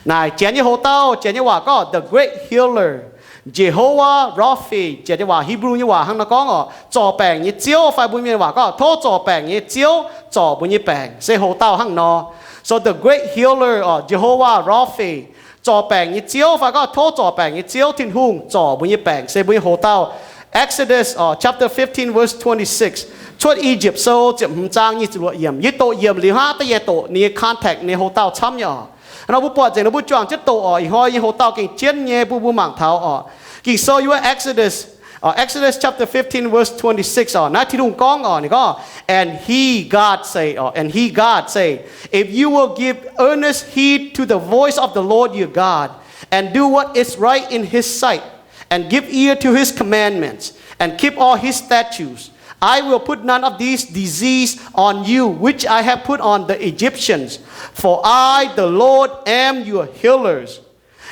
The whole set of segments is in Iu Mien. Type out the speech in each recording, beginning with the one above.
Naaic Janx nyei hoc-dauh, Janx nyei waac gorngv the great healer, Jehovah Rapha. Janx nyei waac, Hebrew nyei waac hnangv nor gorngv oc, zorc baengc nyei Ziouv, fai mbuo Mienh waac gorngv tov zorc baengc nyei Ziouv zorc mbuo nyei baengc, se hoc-dauh hnangv nor. So the great healer oc, Jehovah Rapha, zorc baengc nyei Ziouv, fai gorngv tov zorc baengc nyei Ziouv Tin-Hungh zorc mbuo nyei baengc, se mbuo nyei hoc-dauh. Exodus oc, chapter fifteen, verse twenty-six. Cuotv I^yipv Sou ziepc hmz zaang nyic ziepc luoqc yiemc. Yie doqc yiemc liuz hnangv, da'yietv doqc ninh nyei context, ninh hoc-dauh camv nyei oc. Nor mbuo buatc nzengc nor mbuo juangc jienv doqc oc. Ih hnoi nyei hoc-dauh gengh jienv nyei, bun mbuo mangc taux oc. Ging-Sou yiem wuov Exodus, uh, Exodus chapter fifteen, verse twenty-six oc. Naaiv Tin-Hungh gorngv oc, ninh gorngv, and he, God, say oc, and he, God, say, if you will give earnest heed to the voice of the Lord your God, and do what is right in his sight, and give ear to his commandments, and keep all his statutes, I will put none of these diseases on you, which I have put on the Egyptians, for I, the Lord, am your healers.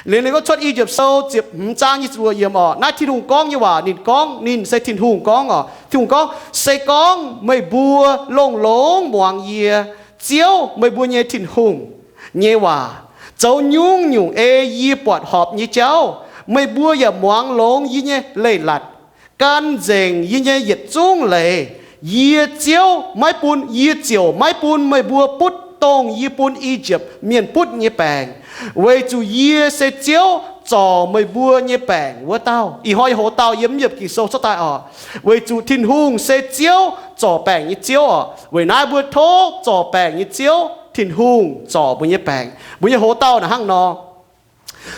Liuz ninh gorngv cuotv I^yipv Sou ziepc hmz zaang nyic ziepc luoqc yiemc oc. Naaiv Tin-Hungh gorngv nyei waac, ninh gorngv, ninh se Tin-Hungh gorngv oc. Tin-Hungh gorngv, se gorngv meih mbuo longx-longx muangx yie, Ziouv, meih mbuo nyei Tin-Hungh, nyei waac, zoux nyungc-nyungc ei yie buatc horpc nyei jauv, meih mbuo yaac muangx longx yie nyei leiz-latc, gan nzengc yie nyei yietc zungv leiz, yie, Ziouv, maiv bun, yie ziouc maiv bun meih mbuo butv dongh yie bun I^yipv Mienh butv nyei baengc, weic zuqc yie se Ziouv, zorc meih mbuo nyei baengc wuov dauh. Ih hnoi nyei hoc-dauh yiem mv yiemc Ging-Sou cuotv daaih oc. Weic zuqc Tin-Hungh se Ziouv, zorc baengc nyei Ziouv oc. Weic naaiv mbuo tov zorc baengc nyei Ziouv Tin-Hungh zorc mbuo nyei baengc. Mbuo nyei hoc-dauh naaic hnangv nor.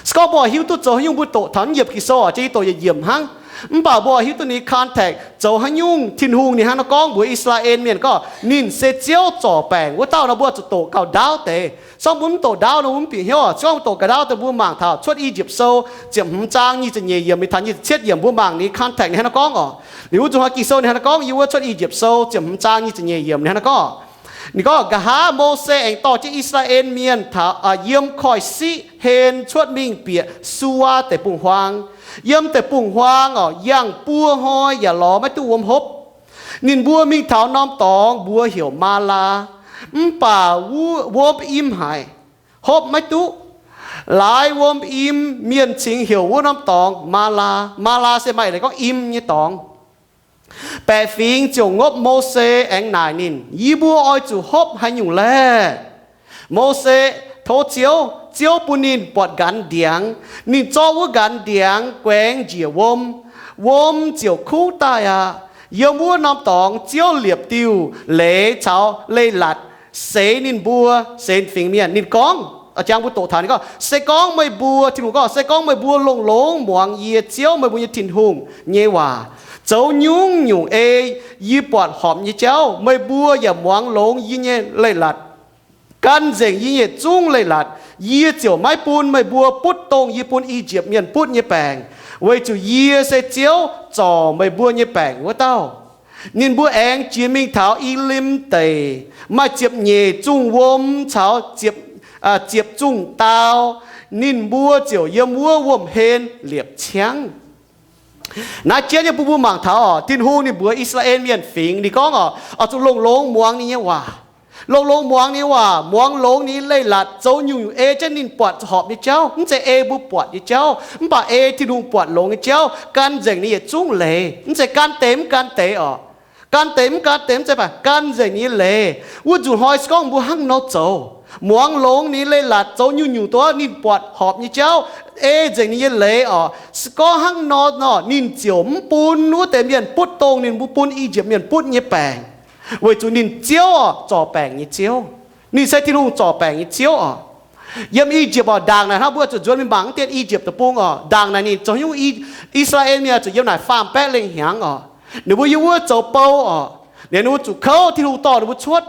Se gorngv mbuo hiuv duqv zoux haaix nyungc, mbuo doqc taux mv yiemc Ging-Sou oc, jiex doqc yietc yiemc hnangv. Mv baac mbuo hiuv duqv ninh context zoux haaix nyungc, Tin-Hungh ninh hnangv nor gorngv mbuox I^saa^laa^en Mienh gorngv ninh se Ziouv, zorc baengc wuov dauh nor, mbuo zuqc doqc gauh ndaauv deix. Se gorngv mbuo mv doqc ndaauv nor, mbuo mv bieqc hnyouv oc. Se gorngv mbuo doqc gauh ndaauv deix, mbuo mangc taux cuotv I^yipv Sou ziepc hmz zaang nyic ziepc nyeic yiemc mingh taux nyic ziepc cietv yiemc, mbuo mangc ninh context ninh hnangv nor gorngv oc. Liuz wuov zuqc hnoi Ging-Sou ninh hnangv nor gorngv, yiem wuov cuotv I^yipv Sou ziepc hmz zaang nyic ziepc nyeic yiemc ninh hnangv nor gorngv. Ninh gorngv, nqa'haav Mose aengx dorh jienv I^saa^laa^en Mienh taux, yiem koiv-siqv hlen cuotv mingh bieqc Sua Deic-Bung-Huaang. Yiem deic-bung-huaang oc, yangh buo hnoi yaac lorz maiv duqv wuom hopv. Ninh mbuo mingh taux norm dorngx, mbuox heuc Maalaa, mv baac wuov wuom im haic, hopv maiv duqv. Laaix wuom im, mienh cingx heuc wuov norm dorngx Maalaa. Maalaa se maaih leiz gorngv im nyei dorngx. Baeqc fingx ziouc ngopv Mose aengx naaic ninh, yie mbuo oix zuqc hopv haaix nyungc laeh? Mose tov Ziouv, Ziouv bun ninh buatc nqanx ndiangx. Ninh zorqv wuov nqanx ndiangx guaengx njiec wuom. Wuom ziouc kuv daaih aqv. Yiem wuov norm dorngx Ziouv liepc diuh leiz caux leiz-latc seix ninh mbuo, seix fingx mienh. Ninh gorngv, jangx mbuo doqc taux ninh gorngv, se gorngv meih mbuo, Tin-Hungh gorngv, se gorngv meih mbuo longx-longx muangx yie, Ziouv, meih mbuo nyei Tin-Hungh, nyei waac, zoux nyungc-nyungc ei yie buatc horpc nyei jauv, meih mbuo yaac muangx longx yie nyei leiz-latc, gan nzengc yie nyei yietc zungv leiz-latc, yie ziouc maiv bun meih mbuo butv dongh yie bun I^yipv Mienh butv nyei baengc, weic zuqc yie se Ziouv, zorc meih mbuo nyei baengc wuov dauh. Ninh mbuo aengx jiex mingh taux Elim Deic, maaih ziepc nyeic zungh wuom caux ziepc, ziepc zungh daau. Ninh mbuo ziouc yiem wuov wuom-hlen liepc ciangv. Naaiv jienv nyei bun mbuo mangc taux oc, Tin-Hungh ninh mbuox I^saa^laa^en Mienh fingx, ninh gorngv oc, oix zuqc longx-longx muangx ninh nyei waac. Longx-longx muangx ninh nyei waac, muangx longx ninh nyei leiz-latc, zoux nyungc-nyungc ei jienv ninh buatc horpc nyei jauv. Mv zeiz ei mbuo buatc nyei jauv, mv baac ei Tin-Hungh buatc longx nyei jauv, gan nzengc ninh yietc zungv leiz. Mv zeiz gan deix mv gan deix oc. Gan deix mv gan deix mv zeiz, mv baac gan nzengc ninh nyei leiz. Wuov nzunc hnoi se gorngv mbuo hnangv nor zoux, muangx longx ninh nyei leiz-latc, zoux nyungc-nyungc dongh ninh buatc horpc nyei jauv, ei nzengc ninh nyei leiz oc, se gorngv hnangv nor nor, ninh ziouc mv bun wuov deix mienh butv dongh ninh mbuo bun I^yipv Mienh butv nyei baengc, weic zuqc ninh Ziouv oc, zorc baengc nyei Ziouv. Ninh se Tin-Hungh, zorc baengc nyei Ziouv oc. Yiem I^yipv oc, ndaangc naaic hnangv mbuo zuqc nzuonx mingh mangc mv dien I^yipv Deic-Bung oc. Ndaangc naaic ninh zoux haaix nyungc, I, I^saa^laa^en Mienh zuqc yiem naaic faam-baeqv lengh hnyangx oc. Ninh mbuo yiem wuov zoux bou oc. Liuz ninh mbuo zuqc kouv, Tin-Hungh dorh ninh mbuo cuotv.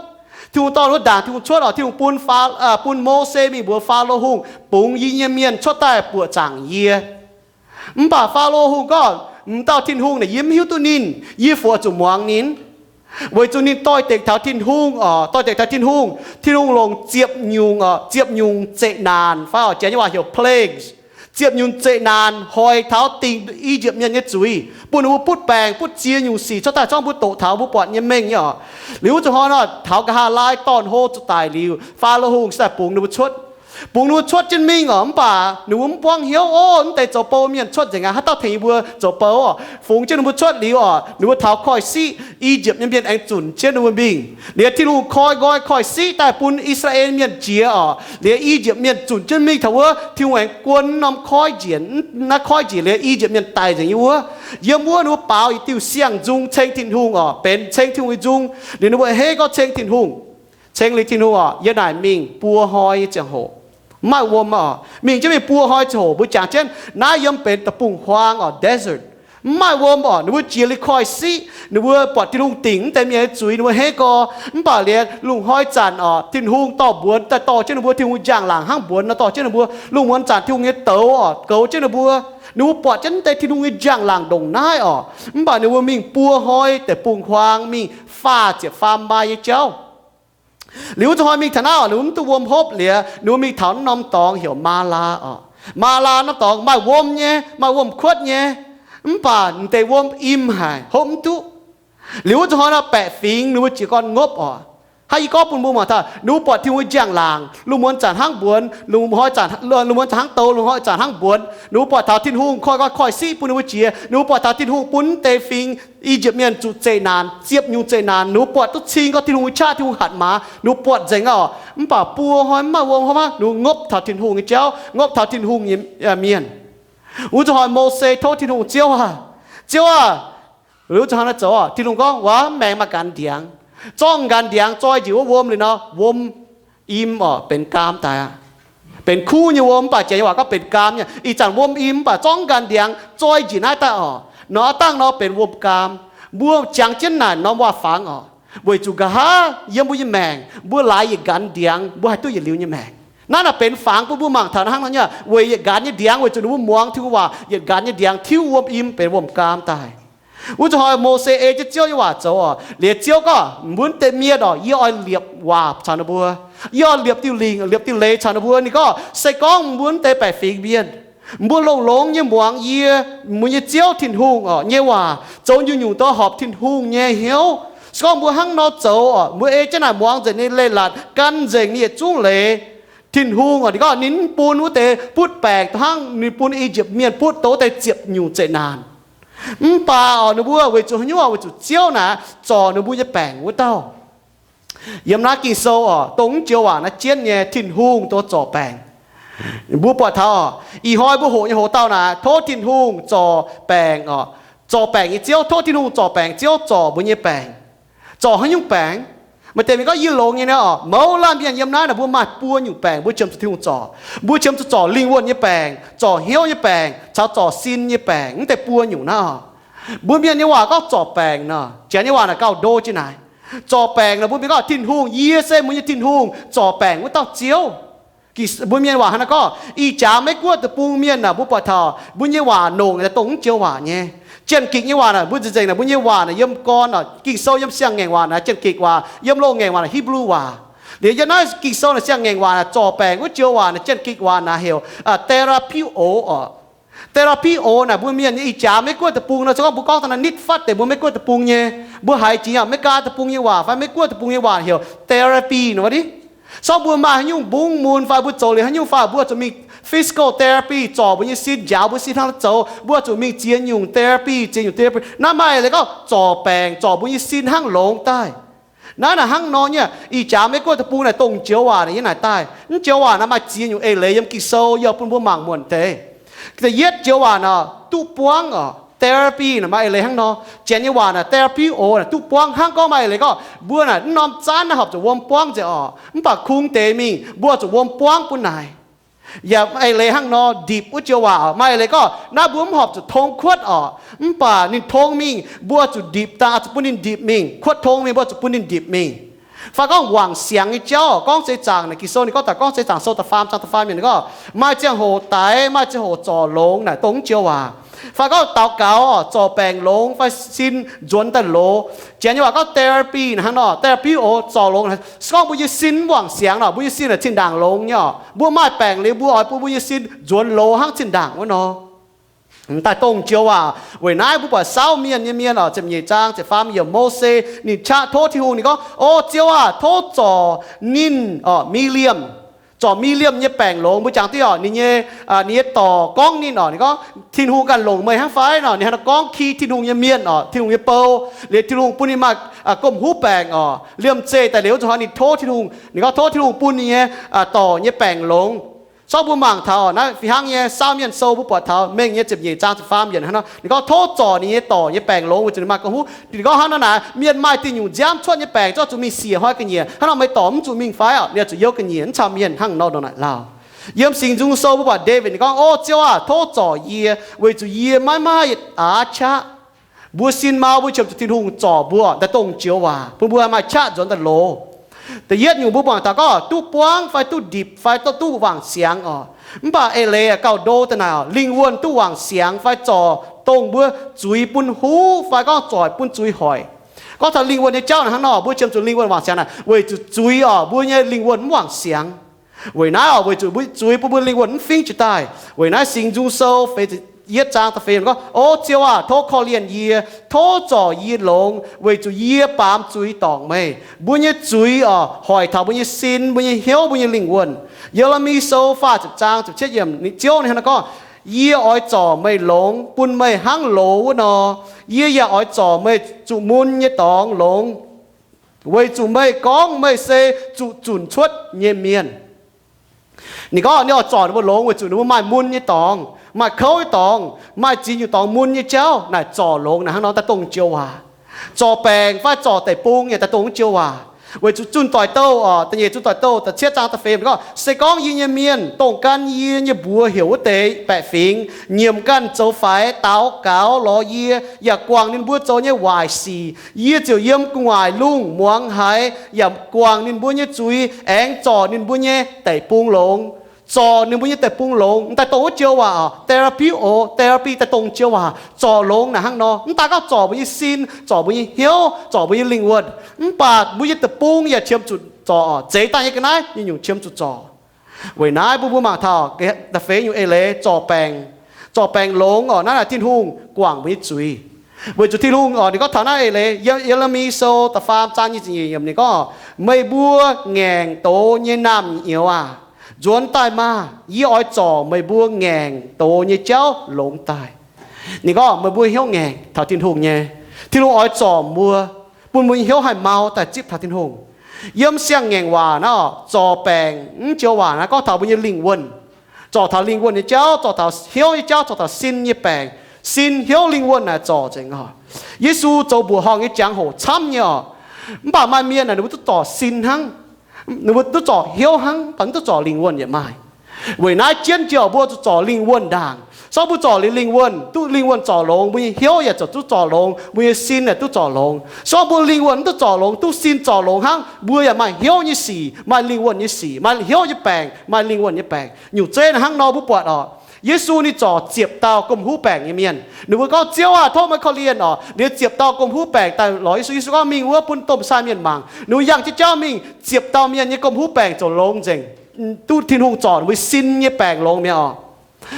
Tin-Hungh dorh ninh mbuo ndaangc Tin-Hungh cuotv oc. Tin-Hungh bun Faa, bun Mose mingh mbuox Faalo Hungh, bungx yie nyei mienh cuotv daaih buoqc zaangc yie. Mv baac Faalo Hungh gorngv, m'dauh Tin-Hungh naaic yie mv hiuv duqv ninh, yie fu zuqc muangx ninh? Weic zuqc ninh doix-dekc taux Tin-Hungh oc, doix-dekc taux Tin-Hungh, Tin-Hungh longc ziepc nyungc oc, ziepc nyungc zeqc naanc fai oc, Janx nyei waac heuc plagues, ziepc nyungc zeqc naanc hoic taux dingc I^yipv Mienh nyei zuiz, bun ninh mbuo butv baengc butv ziex nyungc sic cuotv daaih, zorngv mbuo doqc taux mbuo buatc nyei mengh nyei oc. Liuz wuov zuqc hnoi nor, taux nqa'haav laai dorn-hlo zuqc daic liuz, Faalo Hungh se daaih bungx ninh mbuo cuotv. Bungx ninh mbuo cuotv jienv mingh oc, mv baac ninh mbuo mv buangv hnyouv, Ov, mv deix zoux bou mienh cuotv nzengc aqv. Haaix dauh tengx yie mbuo zoux bou oc? Fungx jienv ninh mbuo cuotv liuz oc, ninh mbuo taux Koiv-Siqv, I^yipv nyei mienh aengx zunc jienv ninh mbuo mingh. Liuz Tin-Hungh koi nqoi Koiv-Siqv daaih bun I^saa^laa^en mienh jiex oc. Liuz I^yipv mienh zunc jienv mingh taux wuov, Tin-Hungh aengx guon norm koiv njiec, naaiv koiv njiec liuz I^yipv mienh daic nzengc nyei wuov. Yiem wuov ninh mbuo baaux yietc diuh siang-nzung ceng Tin-Hungh oc, benx ceng Tin-Hungh nyei nzung. Liuz ninh mbuo hei gorngv ceng Tin-Hungh, ceng liuz Tin-Hungh oc, yie naaic mingh buo hnoi nyei ziangh hoc, mv maaih wuom oc. Mingh jienv mingh buo hnoi ziangh hoc, mbuo jangx jienv naaiv yiem benx deic-bung-huaang oc, desert, mv maaih wuom oc. Ninh mbuo jiex liuz Koiv-Siqv, ninh mbuo buatc Tin-Hungh dingc mv deix mienh nyei zuiz, ninh mbuo hei gorx. Mv baac liuz lungh hnoi zanc oc, Tin-Hungh dorh mbuonx daaih dorh jienv ninh mbuo, Tin-Hungh njang-laangc hnangv mbuonx nor dorh jienv ninh mbuo. Lungh muonz zanc Tin-Hungh nyei douz oc, goux jienv ninh mbuo. Ninh mbuo buatc jienv mv deix Tin-Hungh nyei njang-laangc ndongc naaiv oc. Mv baac ninh mbuo mingh buo hnoi deic-bung-huaang, mingh faah ziepc faam maaih nyei jauv. Liuz wuov zanc hnoi mingh taux naaiv oc, ninh mbuo mv duqv wuom hopv liuz, ninh mbuo mingh taux norm dorngx heuc Maalaa oc. Maalaa norm dorngx maaih wuom nyei, maaih wuom-kuotv nyei, mv baac mv deix wuom im haic, hopv mv duqv. Liuz wuov zanc hnoi nor baeqc fingx ninh mbuo jiez gorn ngopv oc. Hnangv yie gorngv bun mbuo mangc taux, ninh mbuo buatc Tin-Hungh nyei njang-laangc, lungh muonz zanc hnangv mbuonx, lungh hnoi zanc, lungh muonz zanc hnangv douz, lungh hnoi zanc hnangv mbuonx. Ninh mbuo buatc taux Tin-Hungh koi nqoi Koiv-Siqv bun ninh mbuo jiex. Ninh mbuo buatc taux Tin-Hungh bun mv deix fingx I^yipv mienh zuqc zeqc naanc, ziepc nyungc zeqc naanc. Ninh mbuo buatc duqv cing gorngv Tin-Hungh nyei qaqv, Tin-Hungh hatc maaz. Ninh mbuo buatc nzengc oc. Mv baac buo hnoi mv maaih wuom hopv aqv, ninh mbuo ngopv taux Tin-Hungh nyei jauv, ngopv taux Tin-Hungh nyei mienh. Wuov zanc hnoi Mose tov Tin-Hungh, Ziouv aah! Ziouv aah! Wuov zanc hnoi nor zoux oc, Tin-Hungh gorngv, Wuov, maengx maaih ganh ndiangx. Zorqv ganh ndiangx zoi njiec wuov wuom liuz nor, wuom im oc, benx gaam daaih aqv. Benx kuv nyei wuom, mv baac janx nyei waac gorngv benx gaam nyei. Ih zanc wuom im mv baac zorqv ganh ndiangx zoi njiec naaiv daaih oc, nor aav dangh nor benx wuom gaam. Mbuo jangx jienv naaic norm waac-fangx oc, weic zuqc nqa'haav yiem mbuo nyei maengc mbuo laaix yietc ganh ndiangx mbuo haih duqv yietc liuz nyei maengc. Naaiv naaic benx fangx bun mbuo mangc taux hnangv nor nyei, weic yietc ganh nyei ndiangx, weic zuqc ninh mbuo muangx Tin-Hungh waac, yietc ganh nyei ndiangx tiuv wuom im benx wuom gaam daaih. Wuov zanc hnoi Mose ei jienv Ziouv nyei waac zoux oc. Liuz Ziouv gorngv, Mbuo mv deix mienh oc, yie oix liepc waac caux ninh mbuo. Yie oix liepc diuh lingc, liepc diuh leiz caux ninh mbuo. Ninh gorngv, Se gorngv mbuo mv deix baeqc fingx mienh, mbuo longx-longx nyei muangx yie, mbuo nyei Ziouv Tin-Hungh oc, nyei waac, zoux nyungc-nyungc do horpc Tin-Hungh nyei hnyouv. Se gorngv mbuo hnangv nor zoux oc, mbuo ei jienv naaic muangx nzengc ninh leiz-latc, gan nzengc ninh yietc zungv leiz, Tin-Hungh oc, ninh gorngv ninh mv bun wuov deix butv baengc dongh hnangv ninh bun I^yipv Mienh butv dongh wuov deix ziepc nyungc zeqc naanc. Mv baac oc, ninh mbuo weic zuqc haaix nyungc oc? Weic zuqc Ziouv naaic zorc ninh mbuo nyei baengc wuov dauh. Yiem naaiv Ging-Sou oc, dongh mv joux waac naaiv jienv nyei Tin-Hungh dongh zorc baengc. Mbuo buatc taux oc, ih hnoi mbuo hoqc nyei hoc-dauh naaic tov Tin-Hungh zorc baengc oc. Zorc baengc nyei Ziouv, tov Tin-Hungh zorc baengc, Ziouv zorc mbuo nyei baengc. Zorc haaix nyungc baengc? Maaih deix mienh gorngv, Yie longx nyei nor oc. Mouz laanh mienh yiem naaiv naaic mbuo maaih buo nyungc baengc mbuo qiemx zuqc Tin-Hungh zorc. Mbuo qiemx zuqc zorc lingh wuonh nyei baengc, zorc hnyouv nyei baengc, caux zorc sin nyei baengc, mv deix buo nyungc naaiv oc. Mbuo mienh nyei waac gorngv zorc baengc nor, Janx nyei waac naaic gauh ndo jienv naaic. Zorc baengc nor mbuo mienh gorngv, Tin-Hungh, yie se mbuo nyei Tin-Hungh, zorc baengc wuov dauh Ziouv. Mbuo mienh waac hnangv naaiv gorngv. Ih jaax Meiv-Guoqv deic-bung mienh naaic, mbuo buatc taux mbuo nyei waac nongc daaih dongh mv joux waac nyei. Janx-Gikc nyei waac naaic, mbuo nzengc-nzengc naaic mbuo nyei waac naaic yiem gorn oc, Ging-Sou yiem Siang-Ngaengc waac naaic Janx-Gikc waac, yiem Loz-Ngaengc waac naaic Hipv^lu waac. Liuz yiem naaiv Ging-Sou naaic Siang-Ngaengc waac naaic zorc baengc wuov joux waac naaic Janx-Gikc waac naaic heuc therapeuo oc. Therapeuo naaic mbuo mienh nyei ih jaax Meiv-Guoqv deic-bung nor, se gorngv mbuo gorngv daaih naaiv nitv fatv deix mbuo Meiv-Guoqv deic-bung nyei, mbuo haiz jiex America deic-bung nyei waac fai Meiv-Guoqv deic-bung nyei waac heuc therapy nor wuov ni. Se gorngv mbuo maaih haaix nyungc mbungv mun fai mbuo zoux liuz haaix nyungc fai mbuo zuqc mingh physical therapy zorc mbuo nyei sin, njaaux mbuo sin hnangv zoux, mbuo zuqc mingh ziex nyungc therapy, ziex nyungc therapy. Naaiv maaih leiz gorngv zorc baengc, zorc mbuo nyei sin hnangv longx daaih. Naaiv naaic hnangv nor nyei, ih jaax Meiv-Guoqv deic-bung naaic dongh joux waac naaic yie naaic daaih. Mv joux waac naaic maaih ziex nyungc eix leiz yiem Ging-Sou yie bun mbuo mangc muonc deix. Da'yietv joux waac naaic duqv buangv oc, therapy naaic maaih eix leiz hnangv nor. Janx nyei waac naaic therapeuo naaic duqv buangv hnangv gorngv maaih eix leiz gorngv mbuo naaic mv norm zaanv naaiv horpc zuqc wuom buangv nzengc oc, mv baac kungx deix mingh mbuo zuqc wuom buangv bun naaic. Yaac eix leiz hnangv nor ndipc wuov joux waac oc, maaih eix leiz gorngv naaiv mbuo mv horpc zuqc tong kuotv oc, mv baac ninh tong mingh mbuo zuqc ndipc daaih, zuqc bun ninh ndipc mingh, kuotv tong mingh mbuo zuqc bun ninh ndipc mingh. Fai gorngv wangc siangx nyei jauv, gorngv seix zaangc naaic Ging-Sou ninh gorngv daaih, gorngv seix zaangc sou da'faam zaang da'faam yiemc ninh gorngv maaih ziangh hoc daix, maaih ziangh hoc zorc longx naaic dongh mv joux waac. Fai gorngv daux gaux oc, zorc baengc longx fai sin nzuonx daaih loz. Janx nyei waac gorngv therapy naaic hnangv nor, therapy oc, zorc longx. Se gorngv mbuo nyei sin mv wangc siangx nor, mbuo nyei sin naaic zinh ndaangc longx nyei oc. Mbuo maaih baengc liuz mbuo oix bun mbuo nyei sin nzuonx loz hnangv zinh ndaangc wuov nor. Daaih dongh joux waac. Weic naaiv mbuo buatc Saauv Mienh nyei mienh oc, ziepc nyeic zaang ziepc faam yiemc, Mose ninh qaqv tov Tin-Hungh, ninh gorngv, O Ziouv aah, tov zorc ninh oc, Milimc, zorc mingh liemh nyei baengc longx. Mbuo jangx diqv oc, ninh nyei, ninh nyei dorc gorngv ninh oc, ninh gorngv, Tin-Hungh ganh longc meih hnangv fai nor? Ninh hnangv nor gorngv ki Tin-Hungh nyei mienh oc, Tin-Hungh nyei bou, liuz Tin-Hungh bun ninh maaih gomh huv baengc oc. Liemh zeih daaih liuz zuqc hnoi ninh tov Tin-Hungh, ninh gorngv tov Tin-Hungh bun ninh nyei dorc nyei baengc longx. Sorng mbuo mangc taux naaiv fih hnangv nyei Saauv Mienh Sou, mbuo buatc taux mengh nyei ziepc nyeic zaang ziepc faam yiemc hnangv nor, ninh gorngv tov zorc ninh nyei dorc nyei baengc longx weic zuqc ninh maaih gomh huv. Ninh gorngv hnangv nor naaic, mienh maaih diuh nyungc nziaamv cuotv nyei baengc, zorqv zuqc mingh siec hnoi ga'nyiec. Hnangv nor meih dorc mv zuqc mingh fai oc? Ninh zuqc youz ga'nyiec, mv caux mienh hnangv nor ndongc naaic lauh. Yiem Singx Nzung Sou mbuo buatc Ndaawitv ninh gorngv, O Ziouv aah! Tov zorc yie, weic zuqc yie maiv maaih aax qaqv. Mbuo sin mau, mbuo qiemx zuqc Tin-Hungh zorc mbuo daaih dongh joux waac, bun mbuo maaih qaqv nzuonx daaih loz. Da'yietv nyungc mbuo mangc taux gorngv duqv buangv fai duqv ndipc fai duqv wangc siangx oc. Mv baac eix leiz gauh ndo daaih naaic oc, lingh wuonh duqv wangc siangx fai zorc dongh mbuo zuiz bun huv fai gorngv zoic bun zuiz hoic. Gorngv taux lingh wuonh nyei jauv naaic hnangv nor, mbuo qiemx zuqc lingh wuonh wangc siangx naaic weic zuqc zuiz oc, mbuo nyei lingh wuonh mv wangc siangx. Weic naaiv oc, weic zuqc mbuo zuiz bun mbuo lingh wuonh mv fingx jiez daaih. Weic naaiv Singx Nzung Sou feix yietv zaang da'feix gorngv, O Ziouv aah! Tov korv-lienh yie, tov zorc yie longx, weic zuqc yie baamz zuiz dorngc meih. Mbuo nyei zuiz oc, hoic taux mbuo nyei sin, mbuo nyei hnyouv, mbuo nyei lingh wuonh. Ye^le^mi Sou faah ziepc zaang ziepc cietv yiemc, Ziouv ninh hnangv nor gorngv, Yie oix zorc meih longx bun meih hnangv loz wuov nor. Yie yaac oix zorc meih zuqc mun nyei dorngx longx, weic zuqc meih gorngv meih se zuqc zunc cuotv nyei mienh. Ninh gorngv ninh oix zorc ninh mbuo longx weic zuqc ninh mbuo maaih mun nyei dorngx, maaih kouv nyei dorngx, maaih ziex nyungc dorngx mun nyei jauv naaic zorc longx naaic hnangv nor daaih dongh joux waac. Zorc baengc fai zorc deic-bung yaac daaih dongh joux waac. Weic zuqc zunh doic douh oc, da'nyeic zunh doic douh da'cietv zaang da'feix gorngv, Se gorngv yie nyei mienh, dongh gan yie nyei mbuox heuc wuov deix baeqc fingx, nyiemc ganh zoux faix daux gaux lorz yie, yaac guangc ninh mbuo zoux nyei waaic sic, yie ziouc yiem gu'nguaaic lungh muangx haiz, yaac guangc ninh mbuo nyei zuiz, aengx zorc ninh mbuo nyei deic-bung longx. Zorc ninh mbuo nyei deic-bung longx, m'daaih dongh wuov joux waac oc, therapeuo, therapy daaih dongh joux waac. Zorc longx naaic hnangv nor, mv daaih gorngv zorc mbuo nyei sin, zorc mbuo nyei hnyouv, zorc mbuo nyei lingh wuonh, mv baac mbuo nyei deic-bung yaac qiemx zuqc zorc oc. Zeiz daaih nyei ga'naaiv nyungc-nyungc qiemx zuqc zorc. Weic naaiv mbuo mbuo mangc taux da'feix nyungc eix leiz, zorc baengc, zorc baengc longx oc, naaiv naaic Tin-Hungh guangc mbuo nyei zuiz. Weic zuqc Tin-Hungh oc, ninh gorngv taux naaiv eix leiz, Ye^le^mi Sou da'faam zaang nyic ziepc nyeic yiemc ninh gorngv, Meih mbuo ngaengc doz nyei naamh nyouz aah! Nzuonx daaih maah! Yie oix zorc meih mbuo ngaengc doz nyei jauv longx daaih. Ninh gorngv meih mbuo hnyouv ngaengc taux Tin-Hungh nyei, Tin-Hungh oix zorc mbuo, bun mbuo nyei hnyouv haih mau daaih zipv taux Tin-Hungh. Yiem siang-ngaengc waac naaiv oc, zorc baengc mv joux waac naaiv gorngv taux mbuo nyei lingh wuonh. Zorc taux lingh wuonh nyei jauv, zorc taux hnyouv nyei jauv, zorc taux sin nyei baengc. Sin, hnyouv, lingh wuonh naaic zorc nzengc oc. Yesu zoux mbuoqc horngh nyei jangx-hoc camv nyei oc. Mv baac maaih mienh naaic ninh mbuo duqv zorc sin hnangv, ninh mbuo duqv zorc hnyouv hnangv, mv baac mv duqv zorc lingh wuonh yaac maaih. Weic naaiv jienv jiex oc, mbuo zuqc zorc lingh wuonh ndaangc. Se gorngv mbuo zorc liuz lingh wuonh, duqv lingh wuonh zorc longx, mbuo nyei hnyouv yaac ziouc duqv zorc longx, mbuo nyei sin yaac duqv zorc longx. Se gorngv mbuo lingh wuonh mv duqv zorc longx, duqv sin zorc longx hnangv, mbuo yaac maaih hnyouv nyei sic, maaih lingh wuonh nyei sic, maaih hnyouv nyei baengc, maaih lingh wuonh nyei baengc. Nyungc zeiv naaiv hnangv nor mbuo buatc oc. Yesu ninh zorc ziepc dauh gomh huv baengc nyei mienh. Ninh mbuo gorngv, Ziouv aah, tov meih korv-lienh oc. Liuz ziepc dauh gomh huv baengc daaih lorz Yesu. Yesu gorngv, Mingh wuov bun domh sai mienh mangc. Ninh mbuo yangh jienv jauv mingh, ziepc dauh mienh nyei gomh huv baengc ziouc longx nzengc, duqv Tin-Hungh zorc ninh mbuo sin nyei baengc longx mi'aqv oc.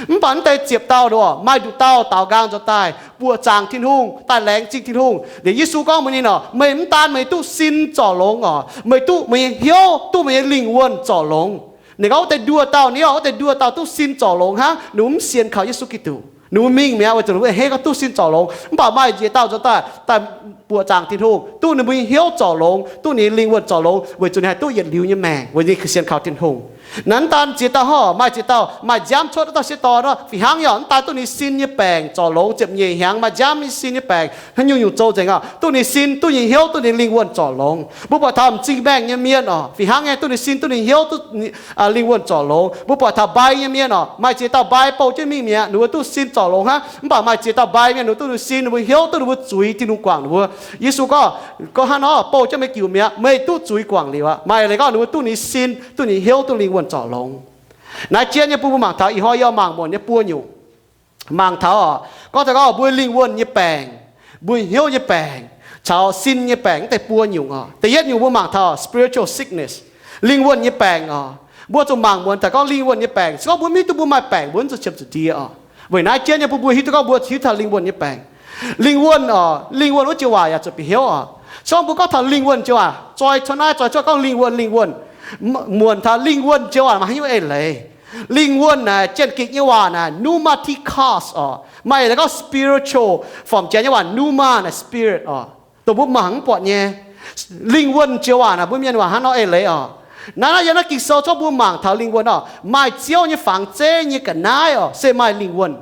Mv baac mv deix ziepc dauh nor, maaih nduqc dauh daaux nqaang nzuonx daaih buoqc zaangc Tin-Hungh, daaih laengz zingh Tin-Hungh. Liuz Yesu gorngv mbuox ninh oc, Meih mv daan meih duqv sin zorc longx oc, meih duqv meih nyei hnyouv, duqv meih nyei lingh wuonh zorc longx. Ninh gorngv wuov deix nduoh dauh ni oc, wuov deix nduoh dauh duqv sin zorc longx hnangv, ninh mbuo mv sienx kaux Yesu Giduc. Ninh mbuo mingh mi'aqv, weic zuqc ninh mbuo a'hneiv gorngv duqv sin zorc longx. Mv baac maaih nziex dauh nzuonx daaih, daaih buoqc zaangc Tin-Hungh, duqv ninh mbuo nyei hnyouv zorc longx, duqv ninh nyei lingh wuonh zorc longx, weic zuqc ninh haih duqv yietc liuz nyei maengc, weic ninh sienx kaux Tin-Hungh. Naaiv daan ziex dauh hnangv, maaih ziex dauh maaih nziaamv cuotv, dauh sieqv dorn nor, fih hnangv yaac mv daan duqv ninh sin nyei baengc zorc longx, ziepc nyeic hnyangx maaih nziaamv nyei sin nyei baengc hnangv nyungc-nyungc zoux nzengc aqv. Duqv ninh sin, duqv ninh hnyouv, duqv ninh lingh wuonh zorc longx. Mbuo buatc taux m'zing maengh nyei mienh oc, fih hnangv nyei, duqv ninh sin, duqv ninh hnyouv, duqv ninh, aa, lingh wuonh zorc longx. Mbuo buatc taux mbai nyei mienh oc, maaih ziex dauh mbai bouh jienv mingh mi'aqv, ninh mbuo duqv sin zorc longx hnangv. Mv baac maaih ziex dauh mbai mienh, ninh mbuo duqv ninh sin, ninh mbuo hnyouv, duqv ninh mbuo zuiz, Tin-Hungh guangc ninh mbuo. Yesu gorngv, gorngv hnangv nor, bouh jienv meih jiuc mi'aqv, meih duqv zuiz guangc liuz aqv. Maaih leiz gorngv ninh mbuo duqv ninh sin, duqv ninh hnyouv, duqv lingh wuonh zorc longx. Naaiv jienv nyei bun mbuo mangc taux ih hnoi yie mangc muonc nyei buo nyungc. Mangc taux oc, gorngv taux gorngv mbuo lingh wuonh nyei baengc, mbuo hnyouv nyei baengc, caux sin nyei baengc, mv deix buo nyungc oc. Da'yietv nyungc mbuo mangc taux spiritual sickness, lingh wuonh nyei baengc oc. Mbuo zuqc mangc muonc taux gorngv lingh wuonh nyei baengc. Se gorngv mbuo mv hiuv duqv mbuo maaih baengc, mbuo mv zuqc qiemx zuqc ndie oc. Weic naaiv jienv nyei bun mbuo hiuv duqv gorngv mbuo hiuv taux lingh wuonh nyei baengc. Lingh wuonh oc, lingh wuonh wuov joux waac yaac zuqc bieqc hnyouv oc. Se gorngv mbuo gorngv taux lingh wuonh joux waac, zoi cuotv naaiv zoi cuotv gorngv lingh wuonh, lingh wuonh. Muonc taux lingh wuonh joux waac maaih haaix nyungc eix leiz? Lingh wuonh naaic, Janx-Gikc nyei waac naaic pneumatikos oc. Maaih eix leiz gorngv spiritual, form-janx nyei waac pneuma naaic spirit oc. Dongh mbuo mangc mv buatc nyei. Lingh wuonh joux waac naaic mbuo mienh waac hnangv nor eix leiz oc. Naaiv, naaiv yiem naaiv Ging-Sou corc mbuo mangc taux lingh wuonh oc, maaih Ziouv nyei fangx zeiv nyei ga'naaiv oc, se maaih lingh wuonh.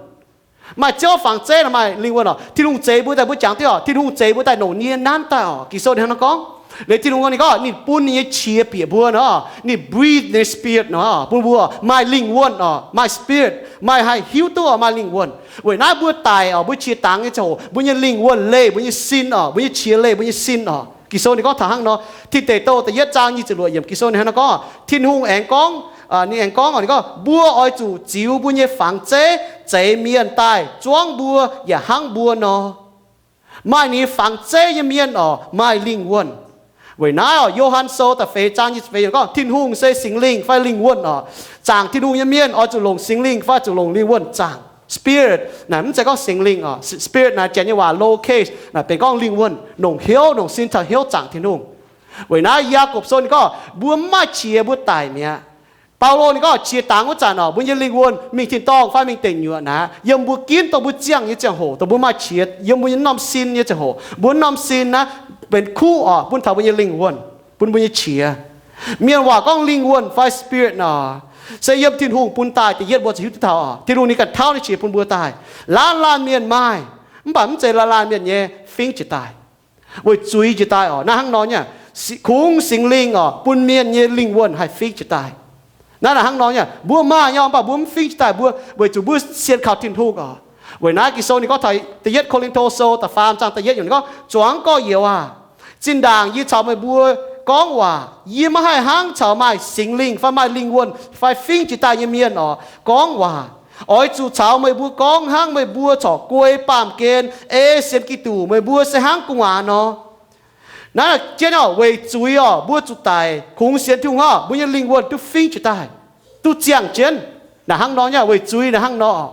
Maaih Ziouv fangx zeiv naaic maaih lingh wuonh oc. Tin-Hungh zeix mbuo daaih, mbuo jangx duqv oc, Tin-Hungh zeix mbuo daaih longc ninh nyei nanv daaih oc. Ging-Sou ninh hnangv nor gorngv. Liuz Tin-Hungh ninh gorngv, ninh bun ninh nyei qiex bieqc mbuo nor, ninh breathe ninh nyei spirit nor, bun mbuo maaih lingh wuonh oc, maaih spirit, maaih haih hiuv duqv oc, maaih lingh wuonh. Weic naaiv mbuo daic oc, mbuo qiex dangx nyei ziangh hoc, mbuo nyei lingh wuonh leih mbuo nyei sin oc, mbuo nyei qiex leih mbuo nyei sin oc. Ging-Sou ninh gorngv taux hnangv nor, Tin Deic Douh da'yietv zaang nyic ziepc luoqc yiemc, Ging-Sou ninh hnangv nor gorngv, Tin-Hungh aengx gorngv, ninh aengx gorngv oc, ninh gorngv, mbuo oix zuqc ziux mbuo nyei fangx zeiv zeix mienh daaih zuangv mbuo yaac hnangv mbuo nor. Maaih ninh nyei fangx zeiv nyei mienh oc, maaih lingh wuonh. Weic naaiv oc, Yo^han Sou da'feix zaang nyic ziepc feix yiemc gorngv, Tin-Hungh se Singx Lingh fai lingh wuonh oc. Zaangc Tin-Hungh nyei mienh oix zuqc longc Singx Lingh fai zuqc longc lingh wuonh zaangc. Spirit naaic mv zeiz gorngv Singx Lingh oc. Spirit naaic Janx nyei waac lowercase naaic benx gorngv lingh wuonh, longc hnyouv, longc sin caux hnyouv zaangc Tin-Hungh. Weic naaiv Yaagorpc Sou ninh gorngv mbuo mv maaih qiex mbuo daic mi'aqv. Baulo ninh gorngv qiex dangx wuov zanc oc, mbuo nyei lingh wuonh mingh tin-dorngh fai mingh deic nyuoqc naaic, yiem mbuo ginv dongh mbuo ziangh nyei ziangh hoc, dongh mbuo maaih qiex yiem mbuo nyei norm sin nyei ziangh hoc, mbuo norm sin naaiv benx kuv oc, bun taux mbuo nyei lingh wuonh, bun mbuo nyei qiex. Mienh waac gorngv lingh wuonh fai spirit nor, se yiem Tin-Hungh bun daaih. Da'yietv mbuo zuqc hiuv duqv taux oc, Tin-Hungh ninh ganh tauv ninh qiex bun mbuo daaih. Laanh laanh mienh maaih, mv baac mv zeiz laanh laanh mienh nyei fingx jiex daaih, weic zuiz jiex daaih oc. Naaiv hnangv nor nyei, kungx Singx Lingh oc, bun mienh nyei lingh wuonh haih fingx jiex daaih. Naaiv naaic hnangv nor nyei, mbuo maaih nyei, mv baac mbuo mv fingx jiex daaih, mbuo weic zuqc mbuo sienx kaux Tin-Hungh oc. Weic naaiv Ging-Sou ninh gorngv taux da'yietv Ko^lin^to Sou da'faam zaang da'yietv yiemc ninh gorngv, Zuangx gorx-youz aah! Zinh ndaangc yie caux meih mbuo gorngv waac, yie maiv haih hnangv caux maaih Singx Lingh fai maaih lingh wuonh fai fingx jiex daaih nyei mienh oc gorngv waac. Oix zuqc caux meih mbuo gorngv hnangv meih mbuo corc guei baamh gen ei sienx Giduc, meih mbuo se hnangv gu'nguaaz nor. Naaiv jienv oc, weic zuiz oc, mbuo zuqc daic. Kungx sienx Tin-Hungh oc, mbuo nyei lingh wuonh duqv fingx jiex daaih, duqv ziangh jienv. Naaic hnangv nor nyei, weic zuiz naaic hnangv nor.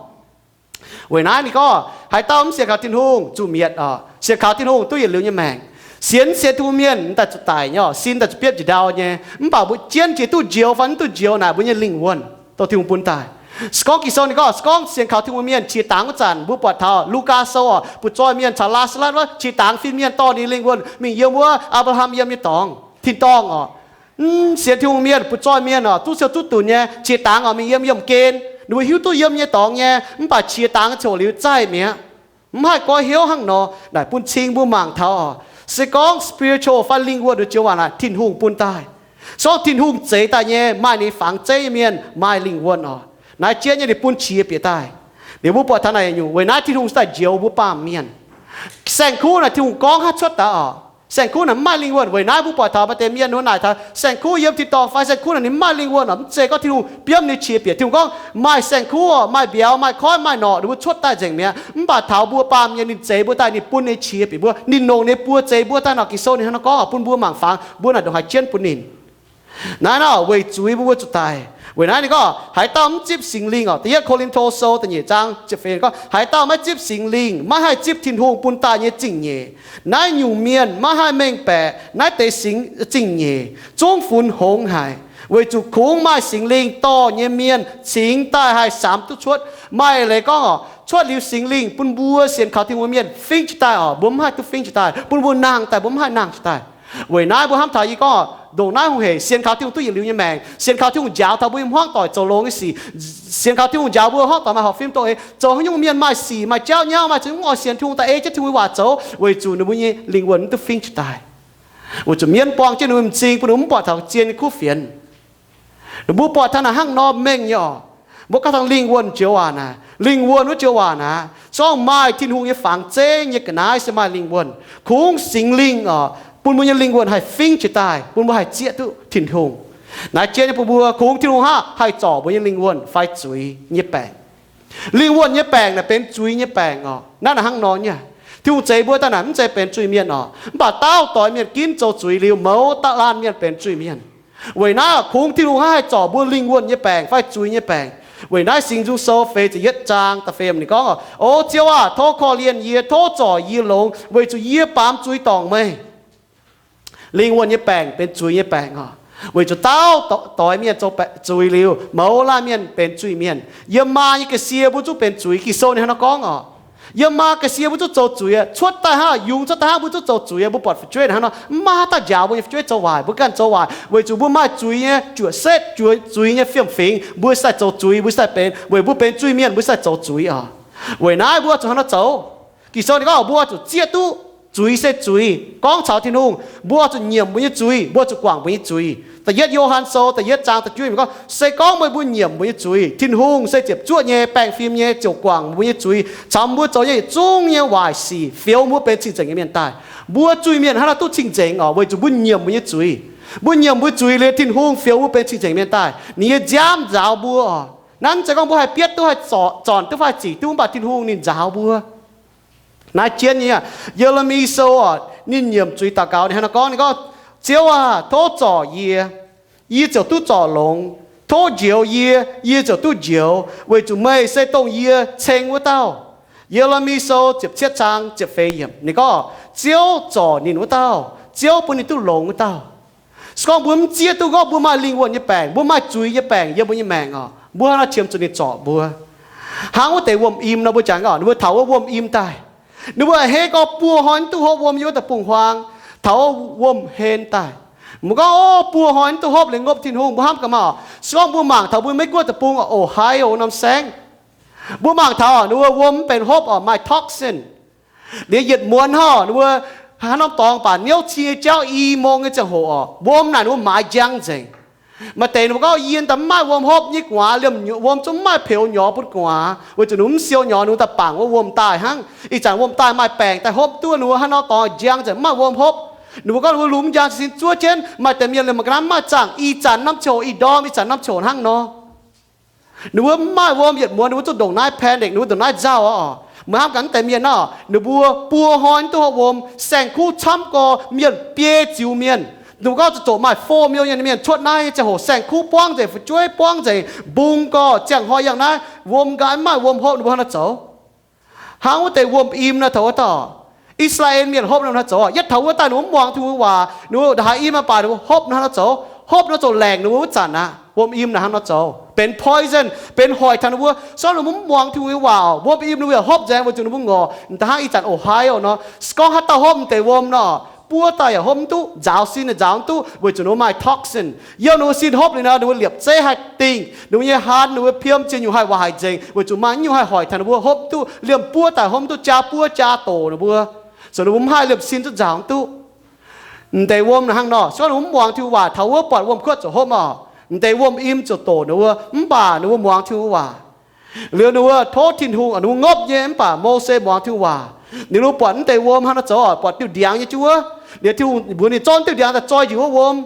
Weic naaiv ninh gorngv, haaix dauh mv sienx kaux Tin-Hungh zuqc mietc oc. Sienx kaux Tin-Hungh duqv yietc liuz nyei maengc. Sienx, sienx Tin-Hungh mienh daaih zuqc daic nyei oc, sin daaih zuqc biopv njiec ndau nyei. Mv baac mbuo jienv jiex duqv njoux fai mv duqv njoux naaic, mbuo nyei lingh wuonh dongh Tin-Hungh bun daaih. Se gorngv Ging-Sou ninh gorngv, se gorngv sienx kaux Tin-Hungh mienh qiex dangx wuov zanc, mbuo buatc taux Lugaa Sou oc, butv-zoih mienh caux Laa^saa^latv wuov qiex dangx fin-mienh dorh ninh lingh wuonh mingh yiem wuov Apc^laa^ham yiem nyei dorngx tin-dorngh oc. Mv sienx Tin-Hungh mienh, butv-zoih mienh oc, duqv siou duqv dunx nyei, qiex dangx oc, mingh yiem yiemh gen. Ninh mbuo hiuv duqv yiem nyei dorngx nyei, mv baac qiex dangx ziouc liuz zaih mi'aqv. Mv haih goiv hnyouv hnangv nor. Naaic bun cing mbuo mangc taux oc, se gorngv spiritual fai lingh wuonh joux waac naaic Tin-Hungh bun daaih. Se gorngv Tin-Hungh zeix daaih nyei, maaih ninh fangx zeiv nyei mienh maaih lingh wuonh oc. Naaiv jienv nyei ninh bun qiex bieqc daaih. Liuz mbuo buatc taux naaic nyungc, weic naaiv Tin-Hungh se daaih njoux mbuo baamh mienh. Saeng-kuv naaic Tin-Hungh gorngv haaix cuotv daaih oc. Saeng-kuv naaic mv maaih lingh wuonh. Weic naaiv mbuo buatc taux maaih deix mienh wuov naaic taux saeng-kuv yiem tin-dorngh fai saeng-kuv naaic ninh mv maaih lingh wuonh oc. Mv zeiz gorngv Tin-Hungh biomv ninh qiex bieqc. Tin-Hungh gorngv maaih saeng-kuv oc, maaih mbiauz, maaih koiv, maaih norqc, ninh mbuo cuotv daaih nzengc mi'aqv. Mv baac taux mbuo baamh mienh ninh zeix mbuo daaih, ninh bun ninh qiex bieqc mbuo, ninh longc ninh buoz zeix mbuo daaih nor. Ging-Sou ninh hnangv nor gorngv, bun mbuo mangc faaux, mbuo naaic ndongc haaix jienv bun ninh. Naaiv nor weic zuiz mbuo mbuo zuqc daic. Weic naaiv ninh gorngv, haaix dauh mv zipv Singx Lingh oc, da'yietv Ko^lin^to Sou da'nyeic zaang ziepc feix ninh gorngv, haaix dauh maiv zipv Singx Lingh maiv haih zipv Tin-Hungh bun daaih nyei zingh nyeic. Naaiv nyungc mienh maiv haih mengh baeqc naaiv deix singx, zingh nyeic. Zungv funx hngongx haic, weic zuqc kungx maaih Singx Lingh dorh nyei mienh cingx daaih haih samx duqv cuotv. Maaih leiz gorngv oc, cuotv liuz Singx Lingh bun mbuo sienx kaux Tin-Hungh mienh fingx jiex daaih oc, mbuo mv haih duqv fingx jiex daaih. Bun mbuo nangh daaih, mbuo mv haih nangh jiex daaih. Weic naaiv mbuo hnamv taux yie gorngv, ndongc naaiv hungh heic, sienx kaux Tin-Hungh duqv yietc liuz nyei maengc, sienx kaux Tin-Hungh njaaux taux mbuo nyei hmuangv doic zoux longx nyei sic, sienx kaux Tin-Hungh njaaux mbuo hmuangv doic maaih horpc fim doh-eix, zoux haaix nyungc mienh maaih sic maaih jauv nyauv, maaih ziex nyungc oix sienx Tin-Hungh daaih ei jienv Tin-Hungh nyei waac zoux, weic zuqc ninh mbuo nyei lingh wuonh mv duqv fingx jiex daaih. Weic zuqc mienv buang jienv ninh mbuo m'zing, bun ninh mbuo mv buatc taux zien nyei kuv fienx. Ninh mbuo buatc taux naaic hnangv nor mengh nyei oc. Mbuo ganh taux lingh wuonh joux waac naaic, lingh wuonh wuov joux waac naaic, se gorngv maaih Tin-Hungh nyei fangx zeiv nyei ga'naaiv se maaih lingh wuonh. Kungx Singx Lingh oc, bun mbuo nyei lingh wuonh haih fingx jiex daaih, bun mbuo haih zieqv duqv Tin-Hungh. Naaiv jienv nyei bun mbuo kungx Tin-Hungh hnangv haih zorc mbuo nyei lingh wuonh fai zuiz nyei baengc. Lingh wuonh nyei baengc naaic benx zuiz nyei baengc oc. Naaiv naaic hnangv nor nyei. Tin-Hungh zeix mbuo daaih naaic mv zeiz benx zuiz-mienh oc. Mv baac dauh doix mienh ginv zoux zuiz liuz, mouz dauh laanh mienh benx zuiz-mienh. Weic naaiv kungx Tin-Hungh hnangv haih zorc mbuo lingh wuonh nyei baengc fai zuiz nyei baengc. Weic naaiv Singx Nzung Sou feix ziepc yietv zaang da'feix ninh gorngv, O Ziouv aah! Tov korv-lienh yie, tov zorc yie longx, weic zuqc yie baamz zuiz dorngc meih. Lingh wuonh nyei baengc benx zuiz nyei baengc oc. Weic zuqc dauh doix mienh zoux zuiz liuz, mouz laanh mienh benx zuiz-mienh. Yiem maa nyei ga'sie mbuo zungv benx zuiz. Ging-Sou ninh hnangv nor gorngv oc. Yiem maa ga'sie mbuo zungv zoux zuiz aqv. Cuotv daaih hnangv, yungz cuotv daaih hnangv, mbuo zungv zoux zuiz aqv. Mbuo buatc fu'jueiv hnangv nor, mv maaih haaix dauh njaaux mbuo nyei fu'jueiv zoux waaic. Mbuo ganh zoux waaic weic zuqc mbuo maaih zuiz nyei juoqc setv, juoqc zuiz nyei fiem-fingx, mbuo sai zoux zuiz, mbuo sai benx, weic mbuo benx zuiz-mienh mbuo sai zoux zuiz oc. Weic naaiv mbuo zuqc hnangv nor zoux. Ging-Sou ninh gorngv mbuo zuqc zieqv duqv zuiz se zuiz, gorngv caux Tin-Hungh, mbuo zuqc nyiemc mbuo nyei zuiz, mbuo zuqc guangc mbuo nyei zuiz. Da'yietv Yo^han Sou da'yietv zaang da'juov gorngv, se gorngv meih mbuo nyiemc mbuo nyei zuiz, Tin-Hungh se ziepc zuoqv nyei, baengh fim nyei, ziouc guangc mbuo nyei zuiz caux mbuo zoux nyei yietc zungv nyei waaic sic, fioux mbuo benx cing-nzengc nyei mienh daaih. Mbuo zuiz-mienh hnangv naaiv duqv cing-nzengc oc, weic zuqc mbuo nyiemc mbuo nyei zuiz. Mbuo nyiemc mbuo zuiz liuz, Tin-Hungh fioux mbuo benx cing-nzengc mienh daaih. Ninh nyei nziaamv nzaaux mbuo oc. Naaiv mv zeiz gorngv mbuo haih bietv duqv, haih zornc duqv fai zic duqv, mv baac Tin-Hungh ninh nzaaux mbuo. Naaiv jienv nyei aqv. Ye^le^mi Sou oc, ninh nyiemc zuiz daux gaux, ninh hnangv nor gorngv, ninh gorngv, Ziouv aah, tov zorc yie, yie ziouc duqv zorc longx. Tov njoux yie, yie ziouc duqv njoux, weic zuqc meih se dongh yie ceng wuov dauh. Ye^le^mi Sou ziepc cietv zaang ziepc feix yiemc, ninh gorngv Ziouv zorc ninh wuov dauh, Ziouv bun ninh duqv longx wuov dauh. Se gorngv mbuo mv zieqv duqv gorngv mbuo maaih lingh wuonh nyei baengc, mbuo maaih zuiz nyei baengc yiem mbuo nyei maengc oc, mbuo hnangv nor qiemx zuqc ninh zorc mbuo. Hnangv wuov deix wuom-im nor, mbuo jangx oc, ninh mbuo taux wuov wuom-im daaih, ninh mbuo a'hneiv gorngv buo hnoi mv duqv hopv wuom yiem wuov deic-bung-huaang, taux wuov wuom-hen daaih. Mbuo gorngv, o, buo hnoi mv duqv hopv liuz ngopv Tin-Hungh, mbuo hnamv gaax maah. Se gorngv mbuo mangc taux mbuo Meiv Guoqv deic-bung oc, Ohio norm saengv, mbuo mangc taux ninh mbuo wuom mv benx hopv oc, maaih toxin. Liuz yietc muonz hnangv oc, ninh mbuo hnangv norm dorngx baac niouv cing nyei jauv i mong nyei ziangh hoc oc, wuom naaic ninh mbuo maaiz njang nzengc. Maaih deix ninh mbuo gorngv, yie daaih mv maaih wuom hopv nyei gu'nguaaz, liemh wuom zungv mv maaih peux nyorx bun gu'nguaaz, weic zuqc ninh mbuo mv siou nyorx, ninh mbuo daaih bangc wuov wuom daaih hnangv. Ih zanc wuom daaih maaih baengc daaih hopv duqv, ninh mbuo hnangv nor dorngx njang nzengc, mv maaih wuom hopv. Ninh mbuo gorngv ninh mbuo lungh mv njang, sin zuov jienv. Maaih deix mienh liemh mangc ga'naaiv mv maaih zaangc, ih zanc norm ziangh hoc ih ndorm, ih zanc norm ziangh hoc hnangv nor. Ninh mbuo mv maaih wuom, yietc muonz ninh mbuo zuqc ndongc naaiv panic, ninh mbuo ndongc naaiv nzauh oc. Meih hnamv gaax mv deix mienh nor, ninh mbuo buo hnoi mv duqv hopv wuom, saeng-kuv camv gorx, mienh biei ziux mienh. Ninh mbuo gorngv zuqc zoqc maaih four million mienh cuotv naaiv nyei ziangh hoc, saeng-kuv buangv nzengc, fu'jueiv buangv nzengc, mbung gorx, ziangh hnoi yangh naaiv, wuom nqaai mv maaih wuom hopv, ninh mbuo hnangv nor zoux. Hnangv wuov deix wuom-im nor, taux wuov dauh I^saa^laa^en Mienh hopv nor hnangv nor zoux. Yietv taux wuov daaih ninh mbuo mv muangx Tin-Hungh nyei waac, ninh mbuo haaix i mv baac ninh mbuo hopv nor hnangv nor zoux. Hopv nor zoux laengc ninh mbuo wuov zanc aqv. Wuom-im naaic hnangv nor zoux, benx poison, benx hoic taux ninh mbuo. Se gorngv ninh mbuo mv muangx Tin-Hungh nyei waac oc, wuom-im ninh mbuo yaac hopv nzaeng, weic zuqc ninh mbuo ngorc da'hnangv ih zanc Ohio nor. Se gorngv haaix dauh hopv m'deix wuom nor, buo daaih yaac hopv mv duqv, nzaaux sin yaac nzaaux mv duqv, weic zuqc ninh mbuo maaih toxin. Yiem ninh mbuo sin hopv liuz nor, ninh mbuo liepc zeiv haih dingh, ninh mbuo nyei haan, ninh mbuo piom ziex nyungc haih waaic nzengc, weic zuqc maaih nyungc haih hoic taux ninh mbuo hopv mv duqv, liemh buo daaih hopv mv duqv, jaa buo jaa doc ninh mbuo, zoux ninh mbuo mv haih liemh sin zungv nzaaux mv duqv. M'deix wuom naaic hnangv nor. Se gorngv ninh mbuo mv muangx Tin-Hungh waac, taux wuov buatc wuom-kuotv ziouc hopv oc, m'deix wuom-im ziouc doqc ninh mbuo, mv baac ninh mbuo muangx Tin-Hungh waac. Liuz ninh mbuo tov Tin-Hungh, ninh mbuo ngopv nyei, mv baac Mose muangx Tin-Hungh waac. Ninh mbuo buatc m'deix wuom hnangv nor zoux oc, buatc diuh ndiangx nyei jienv wuov. Liuz Tin-Hungh mbuox ninh zorqv diuh ndiangx daaih zoi njiec wuov wuom.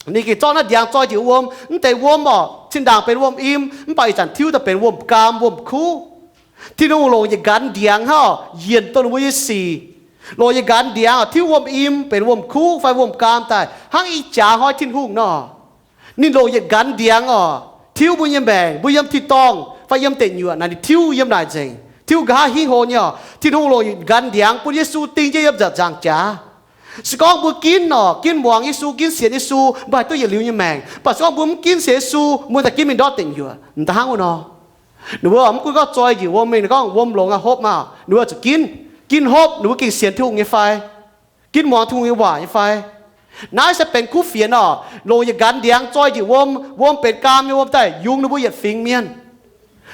Ninh gengh zorqv naaiv ndiangx zoi njiec wuov wuom. M'deix wuom oc, zinh ndaangc benx wuom-im, mv baac ih zanc tiuv daaih benx wuom-gaam, wuom-kuv. Tin-Hungh longc yietc nqanx ndiangx hnangv oc, yienc dongh ninh mbuo nyei sic. Longc yietc nqanx ndiangx oc, tiuv wuom-im benx wuom-kuv fai wuom-gaam daaih, hnangv ih jaax hnoi Tin-Hungh nor. Ninh longc yietc nqanx ndiangx oc, tiuv mbuo nyei maengc, mbuo yiem tin-dorngh fai yiem deic nyuoqc naaic, ninh tiuv yiem naaic nzengc, tiuv nqa'haav hingv hlo nyei oc. Tin-Hungh longc yietc nqanx ndiangx bun Yesu ding jienv yiem nzaangc jaax. Se gorngv mbuo ginv oc, ginv muangx Yesu, ginv sienx Yesu, mbuo haih duqv yietc liuz nyei maengc. Mv baac se gorngv mbuo mv ginv sienx Yesu, mbuo daaih ginv mingh ndortv deic nyuoqc, m'daaih hnangv wuov nor. Ninh mbuo mv gunv gorngv zoi njiec wuom mingh, gorngv wuom longx aqv, hopv maah, ninh mbuo zuqc ginv. Ginv hopv, ninh mbuo gengh sienx Tin-Hungh nyei fai? Ginv muangx Tin-Hungh nyei waac nyei fai? Naaiv se benx kuv fienx oc. Longc yietc nqanx ndiangx zoi njiec wuom, wuom benx gaam nyei wuom daaih yungz ninh mbuo yietc fingx mienh.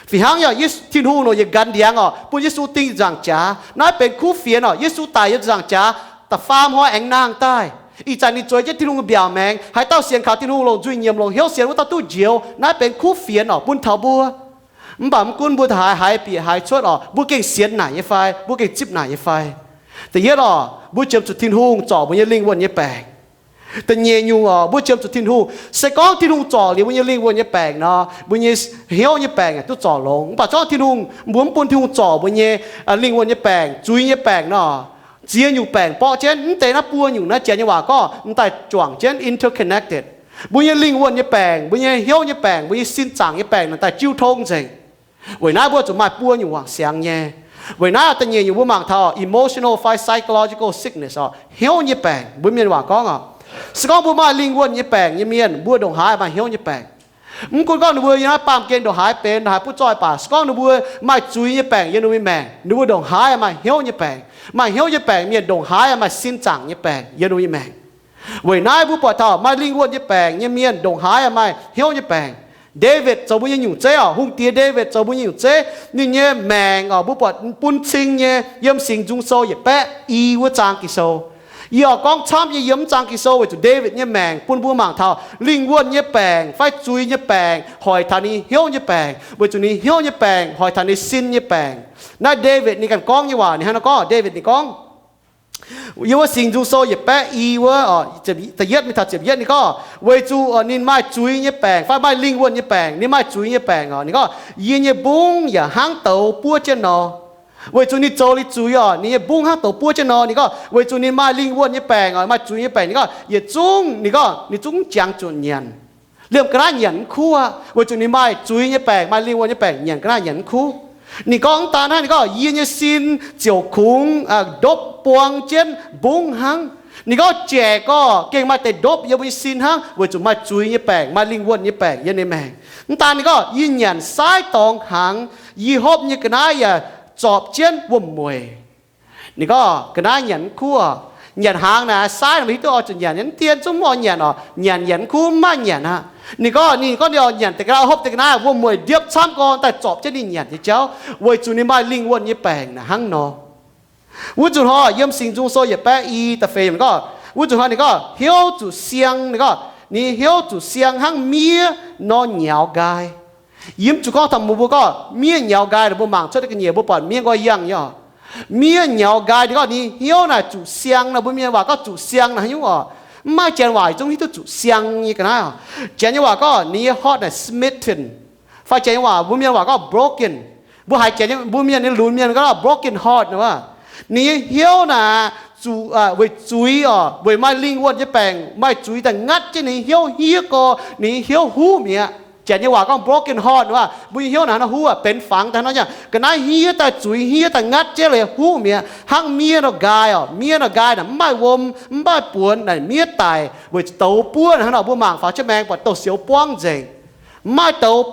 Fih hnangv yaac Yesu, Tin-Hungh longc yietc nqanx ndiangx oc, bun Yesu ding nzaangc jaax. Naaiv benx kuv fienx oc. Yesu daic yiem nzaangc jaax da'faam hnoi aengx nangh daaih. Ih zanc ninh zueiz jienv Tin-Hungh nyei mbiaauc maengx. Haaix dauh sienx kaux Tin-Hungh, longc nzuih nyiemc, longc hnyouv sienx wuov dauh duqv njoux. Naaiv benx kuv fienx oc, bun taux mbuo. Mv baac mv gunv mbuo haaix, haaix bieqc haaix cuotv oc, mbuo gengh sienx naaic nyei fai? Mbuo gengh zipv naaic nyei fai? Da'yietv oc, mbuo qiemx zuqc Tin-Hungh zorc mbuo nyei lingh wuonh nyei baengc. Da'nyeic nyungc oc, mbuo qiemx zuqc Tin-Hungh. Se gorngv Tin-Hungh zorc liuz mbuo nyei lingh wuonh nyei baengc nor, mbuo nyei hnyouv nyei baengc duqv zorc longx. Mv baac se gorngv Tin-Hungh, mbuo mv bun Tin-Hungh zorc mbuo nyei lingh wuonh nyei baengc, zuiz nyei baengc nor, ziex nyungc baengc borqv jienv. Mv deix naaiv buo nyungc naaiv janx nyei waac gorngv m'daaih juangc jienv, interconnected. Mbuo nyei lingh wuonh nyei baengc, mbuo nyei hnyouv nyei baengc, mbuo nyei sin zaangc nyei baengc naaic daaih jiu tong nzengc. Weic naaiv mbuo zuqc maaih buo nyungc wangc siangx nyei. Weic naaiv da'nyeic nyungc mbuo mangc taux emotional fai psychological sickness oc, hnyouv nyei baengc. Mbuo mienh waac gorngv oc, Se gorngv mbuo maaih lingh wuonh nyei baengc nyei mienh, mbuo ndongc haaix maaih hnyouv nyei baengc. Mv gunv gorngv ninh mbuo yiem naaiv baamh gen ndongc haaix benx, ndongc haaix butv zoih baac, se gorngv ninh mbuo maaih zuiz nyei baengc yiem ninh mbuo nyei maengc, ninh mbuo ndongc haaix maaih hnyouv nyei baengc. Maaih hnyouv nyei baengc mienh ndongc haaix maaih sin zaangc nyei baengc yiem ninh mbuo nyei maengc. Weic naaiv mbuo buatc taux maaih lingh wuonh nyei baengc nyei mienh ndongc haaix maaih hnyouv nyei baengc. Ndaawitv zoux mbuo nyei nyungc zeiv oc. Hungh diex Ndaawitv zoux mbuo nyei nyungc zeiv. Ninh nyei maengc oc, mbuo buatc bun cing nyei yiem Singx Nzung Sou yietc baeqv i wuov zaang Ging-Sou. Yie oix gorngv camv nyei yiem wuov zaang Ging-Sou weic zuqc Ndaawitv nyei maengc bun mbuo mangc taux lingh wuonh nyei baengc fai zuiz nyei baengc hoic taux ninh hnyouv nyei baengc, weic zuqc ninh hnyouv nyei baengc hoic taux ninh sin nyei baengc. Naaiv Ndaawitv ninh ganh gorngv nyei waac, ninh hnangv naaiv gorngv, Ndaawitv ninh gorngv, yiem wuov Singx Nzung Sou yietc baeqv i wuov, da'yietv mingh taux ziepc yietv ninh gorngv, weic zuqc ninh maaih zuiz nyei baengc fai maaih lingh wuonh nyei baengc, ninh maaih zuiz nyei baengc oc. Ninh gorngv, yie nyei mbungv yaac hnangv douz buov jienv nor. Weic zuqc ninh zoux liuz zuiz oc, ninh nyei mbungv hnangv douz buov jienv nor. Ninh gorngv weic zuqc ninh maaih lingh wuonh nyei baengc oc, maaih zuiz nyei baengc. Ninh gorngv yietc zungv, ninh gorngv ninh zungv jangx zuqc nyanc. Liemh ga'naaiv nyanc mv kuv aqv, weic zuqc ninh maaih zuiz nyei baengc, maaih lingh wuonh nyei baengc, nyanc ga'naaiv nyanc mv kuv. Ninh gorngv mv daan hnangv, ninh gorngv yie nyei sin ziouc kungx ndopv buang jienv mbungv hnangv. Ninh gorngv jaic gorx gengh maaih deix ndopv yiem mbuo nyei sin hnangv, weic zuqc maaih zuiz nyei baengc, maaih lingh wuonh nyei baengc yiem ninh maengc. Mv daan ninh gorngv yie nyanc saaiv dorngx hnaangx, yie hopv nyei ga'naaiv yaac zorpc jienv wuom-mueic. Ninh gorngv ga'naaiv nyanc mv kuv oc. Nyanc hnaangx naaic saaiv naaic maiv hiuv duqv oix zuqc nyanc, mv dien zungv mv oix nyanc oc. Nyanc nyanc mv kuv, mv maaih nyanc aqv. Ninh gorngv, ninh gorngv ninh oix nyanc deix ga'naaiv, hopv deix ga'naaiv wuom-mueic ndiepv camv gorx daaih zorpc jienv ninh nyanc nyei jauv, weic zuqc ninh maaih lingh wuonh nyei baengc naaic hnangv nor. Wuov zuqc hnoi yiem Singx Nzung Sou yietc baeqv i da'feix gorngv, wuov zuqc hnoi ninh gorngv hnyouv zuqc siang, ninh gorngv ninh hnyouv zuqc siang hnangv miev nor nyaux nqaai. Yie mv zuqc gorngv taux mbuo gorngv miev nyaux nqaai, mbuo mangc cuotv ga'nyiec mbuo buatc miev nqoi yangh nyei oc. Miev nyaux nqaai, ninh gorngv ninh hnyouv naaic zuqc siang nor, mbuo mienh waac gorngv zuqc siang naaic haaix nyungc oc? Mv maaih Janx waac zungv hiuv duqv zuqc siang nyei ga'naaiv oc. Janx nyei waac gorngv ninh nyei heart naaic smitten, fai Janx nyei waac, mbuo mienh waac gorngv broken. Mbuo haiz Janx, mbuo mienh nyei lunx mienh gorngv broken heart nor. Ninh nyei hnyouv naaic zuqc, weic zuiz oc, weic maaih lingh wuonh nyei baengc, maaih zuiz daaih ngatv jienv ninh nyei hnyouv hiev gorx, ninh nyei hnyouv huv mi'aqv. Janx nyei waac gorngv broken heart nor, mbuo nyei hnyouv naaic hnangv nor huv aqv, benx fangx daaih hnangv nor nyei. Ga'naaiv hiev daaih, zuiz hiev daaih ngatv jienv leiz huv mi'aqv, hnangv miev nor nqaai oc. Miev nor nqaai naaic mv maaih wuom, mv maaih buonx naaic, miev daic weic douz buov naaic hnangv nor. Mbuo mangc faaux jienv maengx buatc douz-sioux buangv nzengc. Mv maaih douz,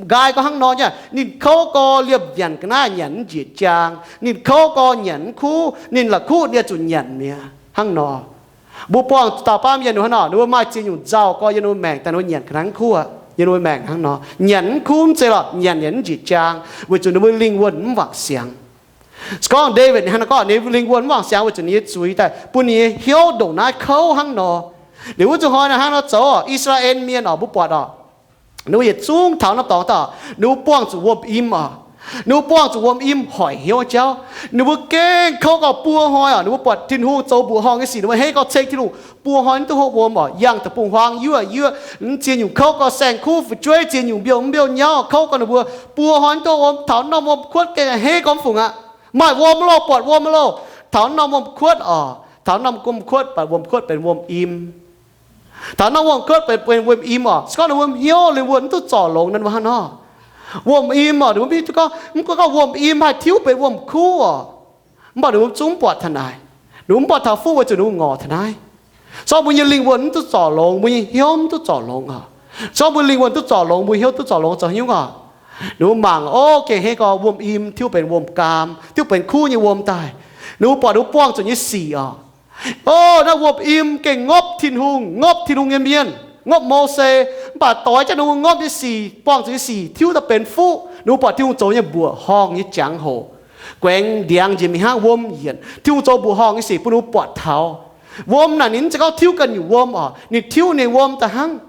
nqaai gorx hnangv nor nyei. Ninh kouv gorx liemh nyanc ga'naaiv nyanc mv njiec jaang. Ninh kouv gorx nyanc mv kuv. Ninh la'kuqv ninh zuqc nyanc mi'aqv hnangv nor. Mbuo buangh dauh baamh mienh ninh hnangv nor, ninh mbuo maaih ziex nyungc nzauh gorx yiem ninh mbuo maengc daaih, ninh mbuo nyanc ga'naaiv mv kuv aqv. Yiem ninh mbuo maengc hnangv nor, nyanc mv kuv mv zeiz lorqc, nyanc nyanc mv njiec jaang, weic zuqc ninh mbuo lingh wuonh mv wangc siangx. Se gorngv Ndaawitv ninh hnangv nor gorngv ninh lingh wuonh mv wangc siangx weic zuqc ninh nyei zuiz daaih bun ninh nyei hnyouv ndongc naaiv kouv hnangv nor. Liuz wuov zuqc hnoi naaic hnangv nor zoux, I^saa^laa^en Mienh oc, mbuo buatc oc, ninh mbuo yietc zungv taux norm dorngx daaih, ninh mbuo buangh zuqc wuom-im oc. Ninh mbuo buangh zuqc wuom-im hoic hnyouv jauv. Ninh mbuo gengh kouv gorx buo hnoi oc. Ninh mbuo buatc Tin-Hungh zoux mbuoqc horngh nyei sic, ninh mbuo hei gorx ceng Tin-Hungh, buo hnoi mv duqv hopv wuom oc. Yangh deic-bung-huaang yuoqv yuoqv, ziex nyungc kouv gorx saeng-kuv fu'jueiv, ziex nyungc mbiouh mv mbiouh nyauv, kouv gorx ninh mbuo buo hnoi mv duqv hopv wuom. Taux norm wuom-kuotv gengh hei gorx mv fungc aqv. Maaih wuom loh, buatc wuom loh. Taux norm wuom-kuotv oc, taux norm wuom-kuotv, buatc wuom-kuotv benx wuom-im. Taux norm wuom-kuotv benx, benx wuom-im oc. Se gorngv ninh wuom hnyouv lingh wuonh mv duqv zorc longx nor, hnangv nor, wuom-im oc, ninh mbuo mv hiuv duqv gorngv, mv gunv gorngv wuom-im haih tiuv benx wuom-kuv oc, mv baac ninh mbuo zungv mv buatc taux naaic. Ninh mbuo mv buatc taux fuqv weic zuqc ninh mbuo ngorc taux naaiv. Se gorngv mbuo nyei lingh wuonh mv duqv zorc longx, mbuo nyei hnyouv mv duqv zorc longx oc. Se gorngv mbuo lingh wuonh duqv zorc longx, mbuo hnyouv duqv zorc longx zoux haaix nyungc oc? Ninh mbuo mangc, o, gengh hei gorx wuom-im tiuv benx wuom-gaam, tiuv benx kuv nyei wuom daaih. Ninh mbuo buatc ninh mbuo buangh zuqc nyei sic oc, o, naaiv wuom-im gengh ngopv Tin-Hungh, ngopv Tin-Hungh nyei mienh, ngopv Mose. Mv baac doix jienv ninh mbuo ngopv nyei sic, buangh zuqc nyei sic tiuv daaih benx fuqv. Ninh mbuo buatc Tin-Hungh zoux nyei mbuoqc horngh nyei jangx-hoc, guaengx ndiangx njiec mingh hnangv wuom yienc. Tin-Hungh zoux mbuoqc horngh nyei sic bun ninh mbuo buatc taux. Wuom naaic ninh mv zeiz gorngv tiuv ganh nyungc wuom oc, ninh tiuv ninh wuom daaih hnangv.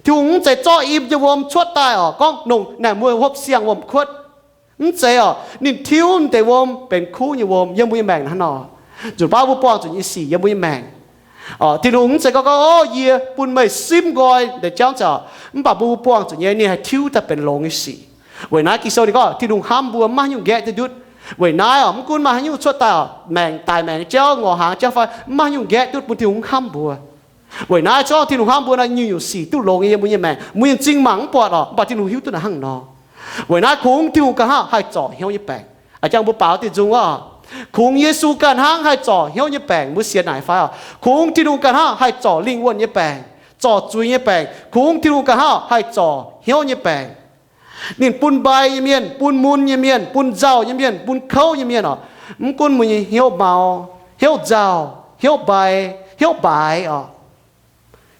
Tin-Hungh mv zeiz zorqv im nyei wuom cuotv daaih oc, gorngv nongc naaic mbuo hopv siang-wuom-kuotv. Mv zeiz oc, ninh tiuv deix wuom benx kuv nyei wuom yiem mbuo nyei maengc hnangv nor. Nzunc baav mbuo buangh zuqc nyei sic yiem mbuo nyei maengc oc, Tin-Hungh mv zeiz gorngv, gorngv, o, yie bun meih simv nqoi deix jauv nzengc, mv baac mbuo buangh zuqc nyei ninh haih tiuv daaih benx longx nyei sic. Weic naaiv Ging-Sou ninh gorngv Tin-Hungh hnamv mbuo mv maaih haaix nyungc nqaeqv duqv ndutv. Weic naaiv oc, mv gunv maaih haaix nyungc cuotv daaih oc, maengc daic maengc jauv, ngorc hnaangx jauv fai, mv maaih haaix nyungc nqaeqv duqv bun Tin-Hungh mv hnamv mbuo. Weic naaiv se gorngv Tin-Hungh hnamv mbuo naaiv, nyungc-nyungc sic duqv longx nyei yiem mbuo nyei maengc, mbuo nyei m'zing mangc mv buatc oc, mv baac Tin-Hungh hiuv duqv naaic hnangv nor. Weic naaiv kungx Tin-Hungh ganh hnangv haih zorc hnyouv nyei baengc. A'jang mbuo baaux diuh nzung wuov oc, Kungx Yesu ganh hnangv haih zorc hnyouv nyei baengc, mbuo sienx naaic fai oc? Kungx Tin-Hungh ganh hnangv haih zorc lingh wuonh nyei baengc, zorc zuiz nyei baengc. Kungx Tin-Hungh ganh hnangv haih zorc hnyouv nyei baengc. Ninh bun mbai nyei mienh, bun mun nyei mienh, bun nzauh nyei mienh, bun kouv nyei mienh oc. Mv gunv mbuo nyei hnyouv mau, hnyouv nzauh, hnyouv mbai, hnyouv mbaaix oc,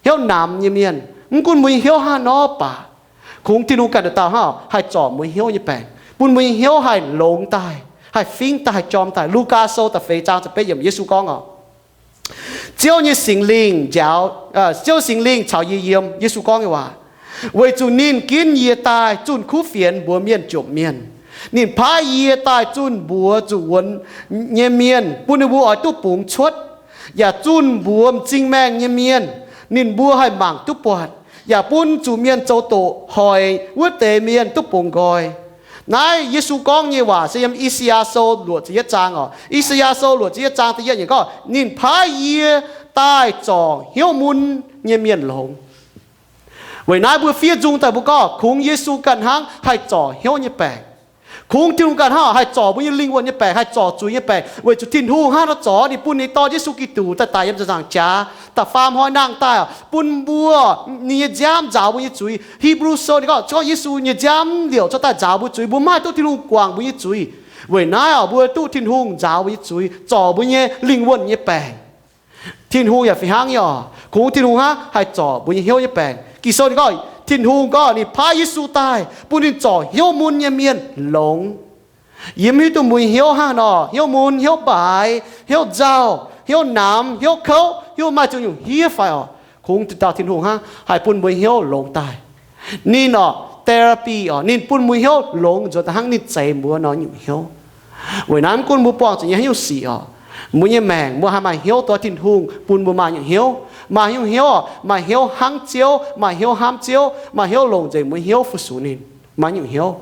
hnyouv namx nyei mienh, mv gunv mbuo nyei hnyouv hnangv nor baac, kungx Tin-Hungh ganh dauh dauh hnangv haih zorc mbuo hnyouv nyei baengc, bun mbuo nyei hnyouv haih longx daaih, haih fingv daaih, haih jorm daaih. Lugaa Sou da'feix zaang ziepc betv yiemc, Yesu gorngv oc, Ziouv nyei Singx Lingh njaaux, Ziouv Singx Lingh caux yie yiem. Yesu gorngv nyei waac, weic zuqc ninh ginv yie daaih zunh kuv fienx mbuox mienh jomc mienh. Ninh paaiv yie daaih zunh mbuox zuqc wuonx nyei mienh, bun ninh mbuo oix duqv bungx cuotv, yaac zunh mbuox m'zing maengh nyei mienh, ninh mbuo haih mangc duqv buatc, yaac bun zuqc mienh zoux doqc hoic wuov deix mienh duqv bungx nqoi. Naaiv Yesu gorngv nyei waac se yiem I^saa^yaa Sou luoqc ziepc yietv zaang oc. I^saa^yaa Sou luoqc ziepc yietv zaang da'yietv yiemc gorngv, ninh paaiv yie daaih zorc hnyouv mun nyei mienh longx. Weic naaiv mbuo fiev nzung daaih mbuo gorngv kungx Yesu ganh hnangv haih zorc hnyouv nyei baengc. Kungx Tin-Hungh ganh hnangv haih zorc mbuo nyei lingh wuonh nyei baengc, haih zorc zuiz nyei baengc, weic zuqc Tin-Hungh hnangv nor zorc ninh bun ninh Dorn Yesu Giduc daaih daic yiem ziepc nzaangc jaax, da'faam hnoi nangh daaih bun mbuo, ninh nyei nziaamv nzaaux mbuo nyei zuiz. Hipv^lu Sou ninh gorngv, gorngv Yesu nyei nziaamv liouc cuotv daaih nzaaux mbuo zuiz, mbuo mv haih duqv Tin-Hungh guangc mbuo nyei zuiz. Weic naaiv oc, mbuo duqv Tin-Hungh nzaaux mbuo nyei zuiz, zorc mbuo nyei lingh wuonh nyei baengc. Tin-Hungh yaac fih hnangv nyei oc. Kungx Tin-Hungh hnangv haih zorc mbuo nyei hnyouv nyei baengc. Ging-Sou ninh gorngv, Tin-Hungh gorngv ninh paaiv Yesu daaih bun ninh zorc hnyouv mun nyei mienh longx. Yie mv hiuv duqv mbuo nyei hnyouv hnangv nor, hnyouv mun, hnyouv mbaaix, hnyouv nzauh, hnyouv namx, hnyouv kouv, hnyouv maaih ziex nyungc hniev fai oc. Kungx dauh Tin-Hungh hnangv haih bun mbuo hnyouv longx daaih. Ninh oc, therapy oc, ninh bun mbuo hnyouv longx nzuonx daaih hnangv ninh zeix mbuo nor nyungc hnyouv. Weic naaiv mv gunv mbuo buangh zuqc nyei haaix nyungc sic oc, mbuo nyei maengc mbuo haih maaih hnyouv duqv Tin-Hungh bun mbuo maaih nyungc hnyouv. Maaih nyungc hnyouv oc, maaih hnyouv hnangv Ziouv, maaih hnyouv hnamv Ziouv, maaih hnyouv longc nzengc mbuo nyei hnyouv fu-sux ninh. Maaih nyungc hnyouv,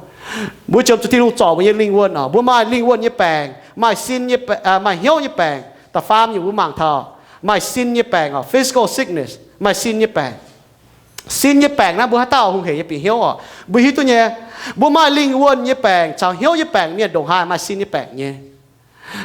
mbuo jomc zuqc Tin-Hungh zorc mbuo nyei lingh wuonh oc. Mbuo maaih lingh wuonh nyei baengc, maaih sin nyei, maaih hnyouv nyei baengc. Da'faam nyungc mbuo mangc taux maaih sin nyei baengc oc, physical sickness, maaih sin nyei baengc. Sin nyei baengc naaiv mbuo haaix dauh hungh hec nyei bieqc hnyouv oc? Mbuo hiuv duqv nyei. Mbuo maaih lingh wuonh nyei baengc caux hnyouv nyei baengc mienh ndongc haaix maaih sin nyei baengc nyei.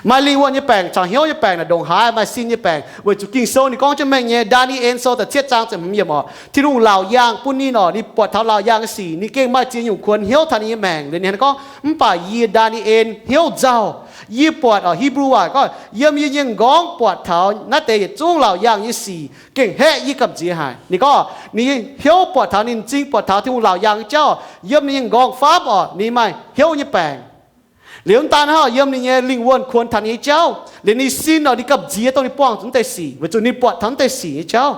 Maaih lingh wuonh nyei baengc caux hnyouv nyei baengc naaic ndongc haaix maaih sin nyei baengc, weic zuqc Ging-Sou ninh gorngv jienv mengh nyei. Ndaa^ni^en Sou da'cietv zaang ziepc hmz yiemc oc, Tin-Hungh laauc yaangh bun ninh oc, ninh buatc taux laauc yaangh nyei sic, ninh gengh maaih ziex nyungc kuonx hnyouv taux ninh nyei maengc. Liuz ninh gorngv, mv baac yie, Ndaa^ni^en, hnyouv nzauh. Yie buatc oc, Hipv^lu waac gorngv, yiem yie nyei m'nqorngv buatc taux naaiv deix yietc zungv laauc yaangh nyei sic gengh haeqv yie gamh nziex haic. Ninh gorngv ninh hnyouv buatc taux, ninh m'zing buatc taux Tin-Hungh laauc yaangh nyei jauv, yiem ninh nyei m'nqorngv famv oc, ninh maaih hnyouv nyei baengc. Liuz mv daan hnangv, yiem ninh nyei lingh wuonh kuonx taux ninh nyei jauv, liuz ninh sin oc, ninh gamh nziex dongh ninh buangh zuqc naaiv deix sic, weic zuqc ninh buatc taux naaiv deix sic nyei jauv.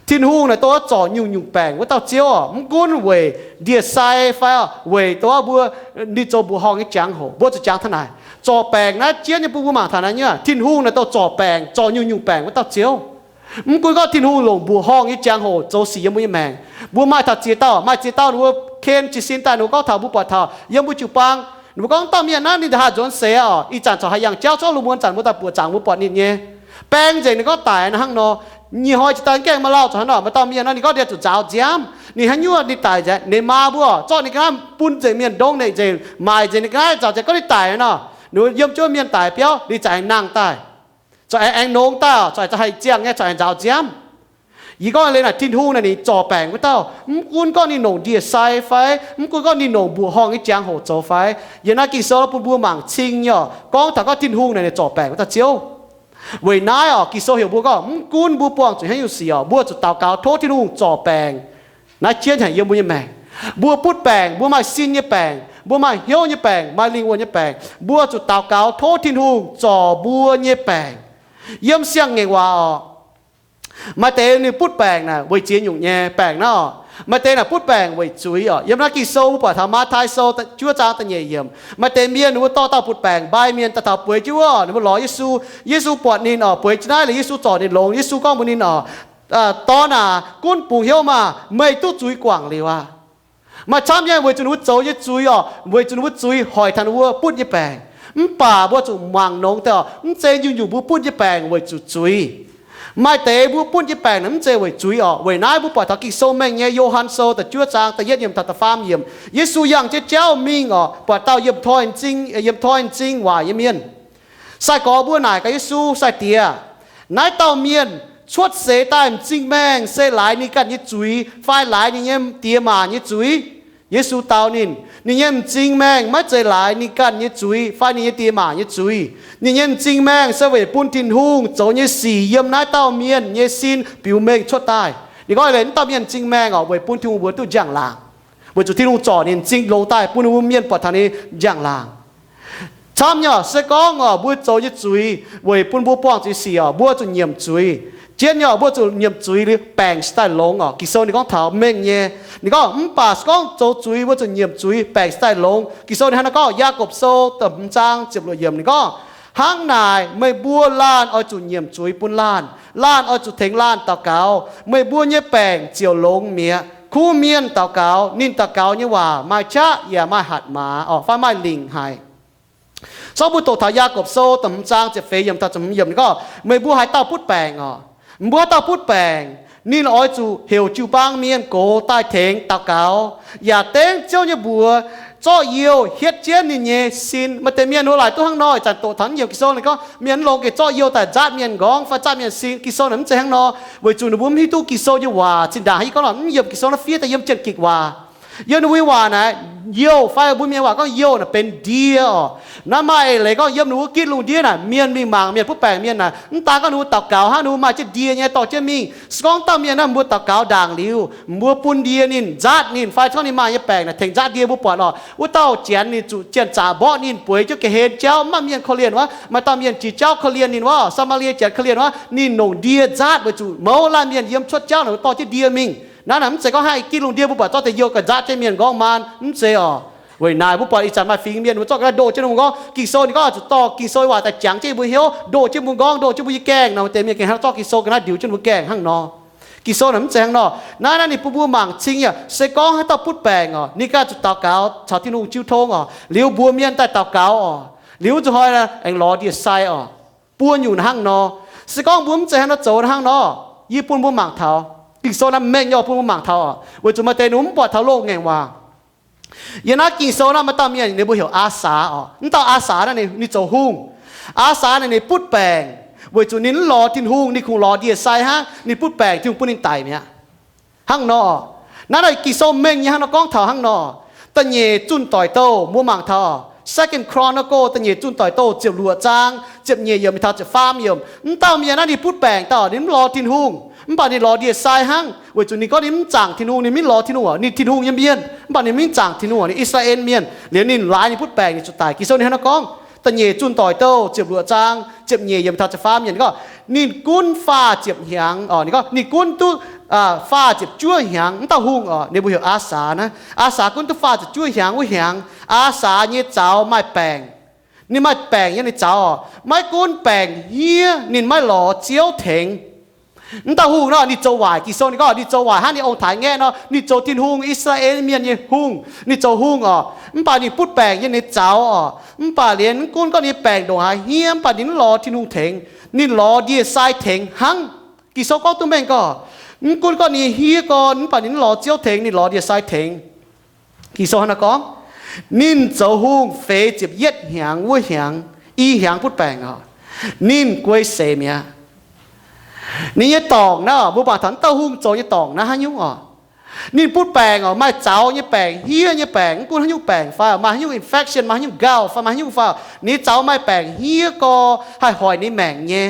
Tin-Hungh naaic dongh oix zorc nyungc-nyungc baengc wuov dauh Ziouv oc. Mv gunv weic ndie-sai fai oc, weic dongh mbuo, ninh zoux mbuoqc horngh nyei jangx-hoc, mbuo zuqc jangx taux naaic. Zorc baengc naaiv jienv nyei bun mbuo mangc taux naaiv nyei, Tin-Hungh naaic dongh zorc baengc, zorc nyungc-nyungc baengc wuov dauh Ziouv. Mv gunv gorngv Tin-Hungh longc mbuoqc horngh nyei jangx-hoc zoux sic yiem mbuo nyei maengc. Mbuo maaih taux ziex dauh, maaih ziex dauh ninh mbuo ken jiez sin daaih, ninh mbuo gorngv taux, mbuo buatc taux yiem mbuo jiu-baang, ninh mbuo gorngv dauh mienh naaiv ninh nzauh haaix nzuonx seix oc, ih zanc corc haih yangh jauv zorqv lungh muonz zanc mbuo daaih buoqc zaangc mbuo buatc ninh nyei. Baeng nzengc ninh gorngv daic hnangv nor. Nyic hnoi jiex daaih gengh maaih lauh zoux haaix nor, maaih dauh mienh nor ninh gorngv ninh zuqc nzaaux nziaamv, ninh haaix nyungc ninh daic nzengc, ninh maa mbuo zorqv ninh ga'naaiv bun nzengc mienh ndongv nzengc, maaic nzengc ninh ga'naaiv nzaaux nzengc gorngv ninh daic hnangv nor. Ninh mbuo yiem jienv mienh daic biauv ninh za'gengh nangh daaih, corc aengx nangh daaih, corc aengx haih ziangh nyei, corc aengx nzaaux nziaamv. Yie gorngv liuz naaic Tin-Hungh naaic ninh zorc baengc wuov dauh, mv gunv gorngv ninh longc ndie-sai fai, mv gunv gorngv ninh longc mbuoqc horngh nyei jangx-hoc zoux fai. Yiem naaiv Ging-Sou bun mbuo mangc cing nyei oc, gorngv taux gorngv Tin-Hungh naaic ninh zorc baengc wuov dauh Ziouv. Weic naaiv oc, Ging-Sou heuc mbuo gorngv mv gunv mbuo buangh zuqc haaix nyungc sic oc, mbuo zuqc daux gaux tov Tin-Hungh zorc baengc naaiv jienv haic yiem mbuo nyei maengc. Mbuo butv baengc, mbuo maaih sin nyei baengc, mbuo maaih hnyouv nyei baengc, maaih lingh wuonh nyei baengc, mbuo zuqc daux gaux tov Tin-Hungh zorc mbuo nyei baengc. Yiem siang-ngaengc waac oc, maaih deix ninh butv baengc naaic weic ziex nyungc nyei baengc naaiv oc. Maaih deix naaic butv baengc weic zuiz oc. Yiem naaiv Ging-Sou mbuo buatc taux Matv^tai Sou juov zaang da'nyeic yiemc, maaih deix mienh ninh mbuo dorh dauh butv baengc mbai mienh daaih taux bueix jienv wuov, ninh mbuo lorz Yesu. Yesu buatc ninh oc, bueix jienv naaiv liuz Yesu zorc ninh longx. Yesu gorngv mbuox ninh oc, Dorn aac, gunv bungx hnyouv maah! Meih duqv zuiz guangc liuz aqv. Maaih camv nyei weic zuqc ninh mbuo zoux nyei zuiz oc, weic zuqc ninh mbuo zuiz hoic taux ninh mbuo butv nyei baengc. Mv baac mbuo zuqc mangc longx deix oc, mv zeiz nyungc-nyungc mbuo butv nyei baengc weic zuqc zuiz. Maaih deix mbuo butv nyei baengc naaic mv zeiz weic zuiz oc. Weic naaiv mbuo buatc taux Ging-Sou mengh nyei, Yo^han Sou da'juov zaang da'yietv yiemc taux da'faam yiemc, Yesu yangh jienv jauv mingh oc, buatc dauh yiem toi m'zing, yiem toi m'zing waaic nyei mienh. Sai-gorx mbuo naaic gaax Yesu, Sai-Diex, naaiv dauh mienh cuotv seix daaih m'zing maengh se laaix ninh ganh nyei zuiz fai laaix ninh nyei diex maac nyei zuiz? Yesu dau ninh, ninh nyei m'zing maengh maiv zeiz laaix ninh ganh nyei zuiz fai ninh nyei diex maac nyei zuiz. Ninh nyei m'zing maengh se weic bun Tin-Hungh zoux nyei sic yiem naaiv dauh mienh nyei sin biux mengh cuotv daaih. Ninh gorngv, Leiz naaiv dauh mienh m'zing maengh orqc, weic bun Tin-Hungh mbuox duqv njang-laangc, weic zuqc Tin-Hungh zorc ninh m'zing longx daaih bun ninh mbuo mienh buatc taux ninh njang-laangc. Camv nyei orqc, se gorngv orqc, mbuo zoux nyei zuiz weic bun mbuo buangh zuiz sic orqc, mbuo zuqc nyiemc zuiz. Jienv nyei orqc, mbuo zuqc nyiemc zuiz liuz baengc cingx daaih longx orqc. Ging-Sou ninh gorngv taux mengh nyei. Ninh gorngv, Mv baac se gorngv zoux zuiz mbuo zuqc nyiemc zuiz, baengc cingx daaih longx. Ging-Sou ninh hnangv naaiv gorngv, Yaagorpc Sou da'hmz zaang ziepc luoqc yiemc ninh gorngv, Hnangv naaic meih mbuo laanh oix zuqc nyiemc zuiz bun laanh. Laanh oix zuqc tengx laanh daux gaux. Meih mbuo nyei baengc ziouc longx mi'aqv. Kuv mienh daux gaux, ninh daux gaux nyei waac maaih qaqv yaac maaih hatc maaz orqc, fai maaih lingc haic. Zorqv mbuo doqc taux Yaagorpc Sou da'hmz zaang ziepc feix yiemc taux ziepc hmz yiemc ninh gorngv, Meih mbuo haaix dauh butv baengc orqc? Mbuo haaix dauh butv baengc, ninh oix zuqc heuc jiu-baang mienh gox daaih tengx daux gaux, yaac dengv Ziouv nyei mbuox zorqv youh hietv jienv ninh nyei sin. Maaih deix mienh wuov laaic duqv hnangv nor, ih zanc doqc taux naaiv yiemc Ging-Sou ninh gorngv mienh longx gengh zorqv youh daaih nzaatv mienh nqorngv fai nzaatv mienh sin. Ging-Sou naaic mv zeiz hnangv nor, weic zuqc ninh mbuo mv hiuv duqv Ging-Sou nyei waac. Zinh ndaangc yie gorngv nor, mv yiem Ging-Sou naaiv fiev daaih yiem Janx-Gikc waac. Yiem ninh mbuo nyei waac naaic, youh fai mbuo mienh waac gorngv youh naaic benx ndie orqc. Naaiv maaih eix leiz gorngv yiem ninh mbuo gitv lungh ndiev naaic, mienh mingh mangc mienh butv baengc mienh naaic, mv daan gorngv ninh mbuo daux gaux hnangv, ninh mbuo maaih jienv ndie nyei dorh jienv mingh. Se gorngv dauh mienh naaiv mbuo daux gaux ndaangc liuz, mbuo bun ndie ninh nzaatv ninh fai gorngv ninh maaih nyei baengc naaic tengx nzaatv ndie mbuo buatc orqc, wuov dauh Janx ninh zuqc janx-zaqc mborqv ninh bueix jienv ga'hlen jauv, mv maaih mienh korv-lienh wuov. Maaih dauh mienh jiex jauv korv-lienh ninh wuov, Saa^maa^lie Janx korv-lienh wuov, ninh longc ndie nzaatv weic zuqc mouz laanh mienh yiem cuotv jauv naaic mbuo dorh jienv ndie mingh. Naaiv naaic mv zeiz gorngv hnangv gitv lungh ndiev mbuo buatc zorqv deix youh ga'nzaatv jienv mienh nqorngv maan, mv zeiz orqc. Weic naaic mbuo buatc ih zanc maaih fingx mienh mbuo zorqv ga'naaiv ndoh jienv ninh mbuo nqorngv. Ging-Sou ninh gorngv zuqc dorh Ging-Sou waac daaih jangx jienv mbuo hnyouv, ndoh jienv mbuo nqorngv, ndoh jienv mbuo nyei gaengh nor, maaih deix mienh gengh hnangv zorqv Ging-Sou ga'naaiv ndiux jienv mbuo gaengh hnangv nor. Ging-Sou naaic mv zeiz hnangv nor. Naaiv naaiv ninh bun mbuo mangc cing yaac se gorngv haaix dauh butv baengc orqc, ninh ganh zuqc daux gaux caux Tin-Hungh jiu tong orqc, liuz mbuox mienh daaih daux gaux orqc, liuz zuqc hnoi aengx lorz ndie-sai orqc. Buo nyungc hnangv nor. Se gorngv mbuo mv zeiz hnangv nor zoux hnangv nor, yie bun mbuo mangc taux, Ging-Sou naaiv mengh nyei bun mbuo mangc taux orqc, weic zuqc maaih deix ninh mv buatc taux loz-ngaengc waac. Yiem naaiv Ging-Sou naaiv maaih dauh mienh ninh mbuo heuc Aasaa orqc. Mv dauh Aasaa naaiv ninh zoux hungh. Aasaa naaiv ninh butv baengc, weic zuqc ninh mv lorz Tin-Hungh, ninh kungx lorz ndie-sai hnangv. Ninh butv baengc, Tin-Hungh bun ninh daic mi'aqv. Hnangv nor, naaiv naaic Ging-Sou mengh nyei hnangv nor gorngv taux hnangv nor. Da'nyeic Zunh Doic Douh mbuo mangc taux Second Chronicle da'nyeic Zunh Doic Douh ziepc luoqc zaang ziepc nyeic yiemc mingh taux ziepc faam yiemc. Mv dauh mienh naaiv ninh butv baengc dauh, ninh mv lorz Tin-Hungh, mv baac ninh lorz ndie-sai hnangv, weic zuqc ninh gorngv ninh mv zaangc Tin-Hungh, ninh mv lorz Tin-Hungh orqc, ninh Tin-Hungh nyei mienh, mv baac ninh mv zaangc Tin-Hungh orqc, ninh I^saa^laa^en Mienh. Liuz ninh laaix ninh butv baengc, ninh zuqc daic. Ging-Sou ninh hnangv nor gorngv, da'nyeic Zunh Doic Douh ziepc luoqc zaang ziepc nyeic yiemc taux ziepc faam yiemc gorngv, ninh gunv faah ziepc hnyangx orqc, ninh gorngv ninh gunv duqv faah ziepc juov hnyangx. Mv dauh hungh orqc, ninh mbuo heuc Aasaa naaiv. Aasaa gunv duqv faah ziepc juov hnyangx wuov hnyangx, Aasaa nyei zaux maaih baengc. Ninh maaih baengc yiem ninh zaux orqc. Maiv gunv baengc hniev, ninh maiv lorz Ziouv tengx. Mv dauh hungh nor, ninh zoux waaic. Ging-Sou ninh gorngv ninh zoux waaic hnangv ninh ong-taaix ngaeqv nor, ninh zoux Tin-Hungh, I^saa^laa^en Mienh nyei hungh, ninh zoux hungh orqc. Mv baac ninh butv baengc yiem ninh zaux orqc. Mv baac liemh mv gunv gorngv ninh baengc ndongc haaix hniev, mv baac ninh mv lorz Tin-Hungh tengx. Ninh lorz ndie-sai tengx hnangv. Ging-Sou gorngv duqv mengh gorngv, mv gunv gorngv ninh hniev gorn, mv baac ninh mv lorz Ziouv tengx, ninh lorz ndie-sai tengx. Ging-Sou hnangv naaiv gorngv, ninh zoux hungh feix ziepc yietv hnyangx wuov hnyangx, i hnyangx butv baengc orqc, ninh guei seix mi'aqv. Ninh nyei dorngc naaiv, mbuo mangc taux naaiv dauh hungh zoux nyei dorngc naaiv haaix nyungc orqc. Ninh butv baengc orqc, maaih zaux nyei baengc, hniev nyei baengc, mv gunv haaix nyungc baengc fai maaih haaix nyungc infection, maaih haaix nyungc gauh fai maaih haaix nyungc fai, ninh zaux maaih baengc hniev gorn haih hoic ninh maengc nyei.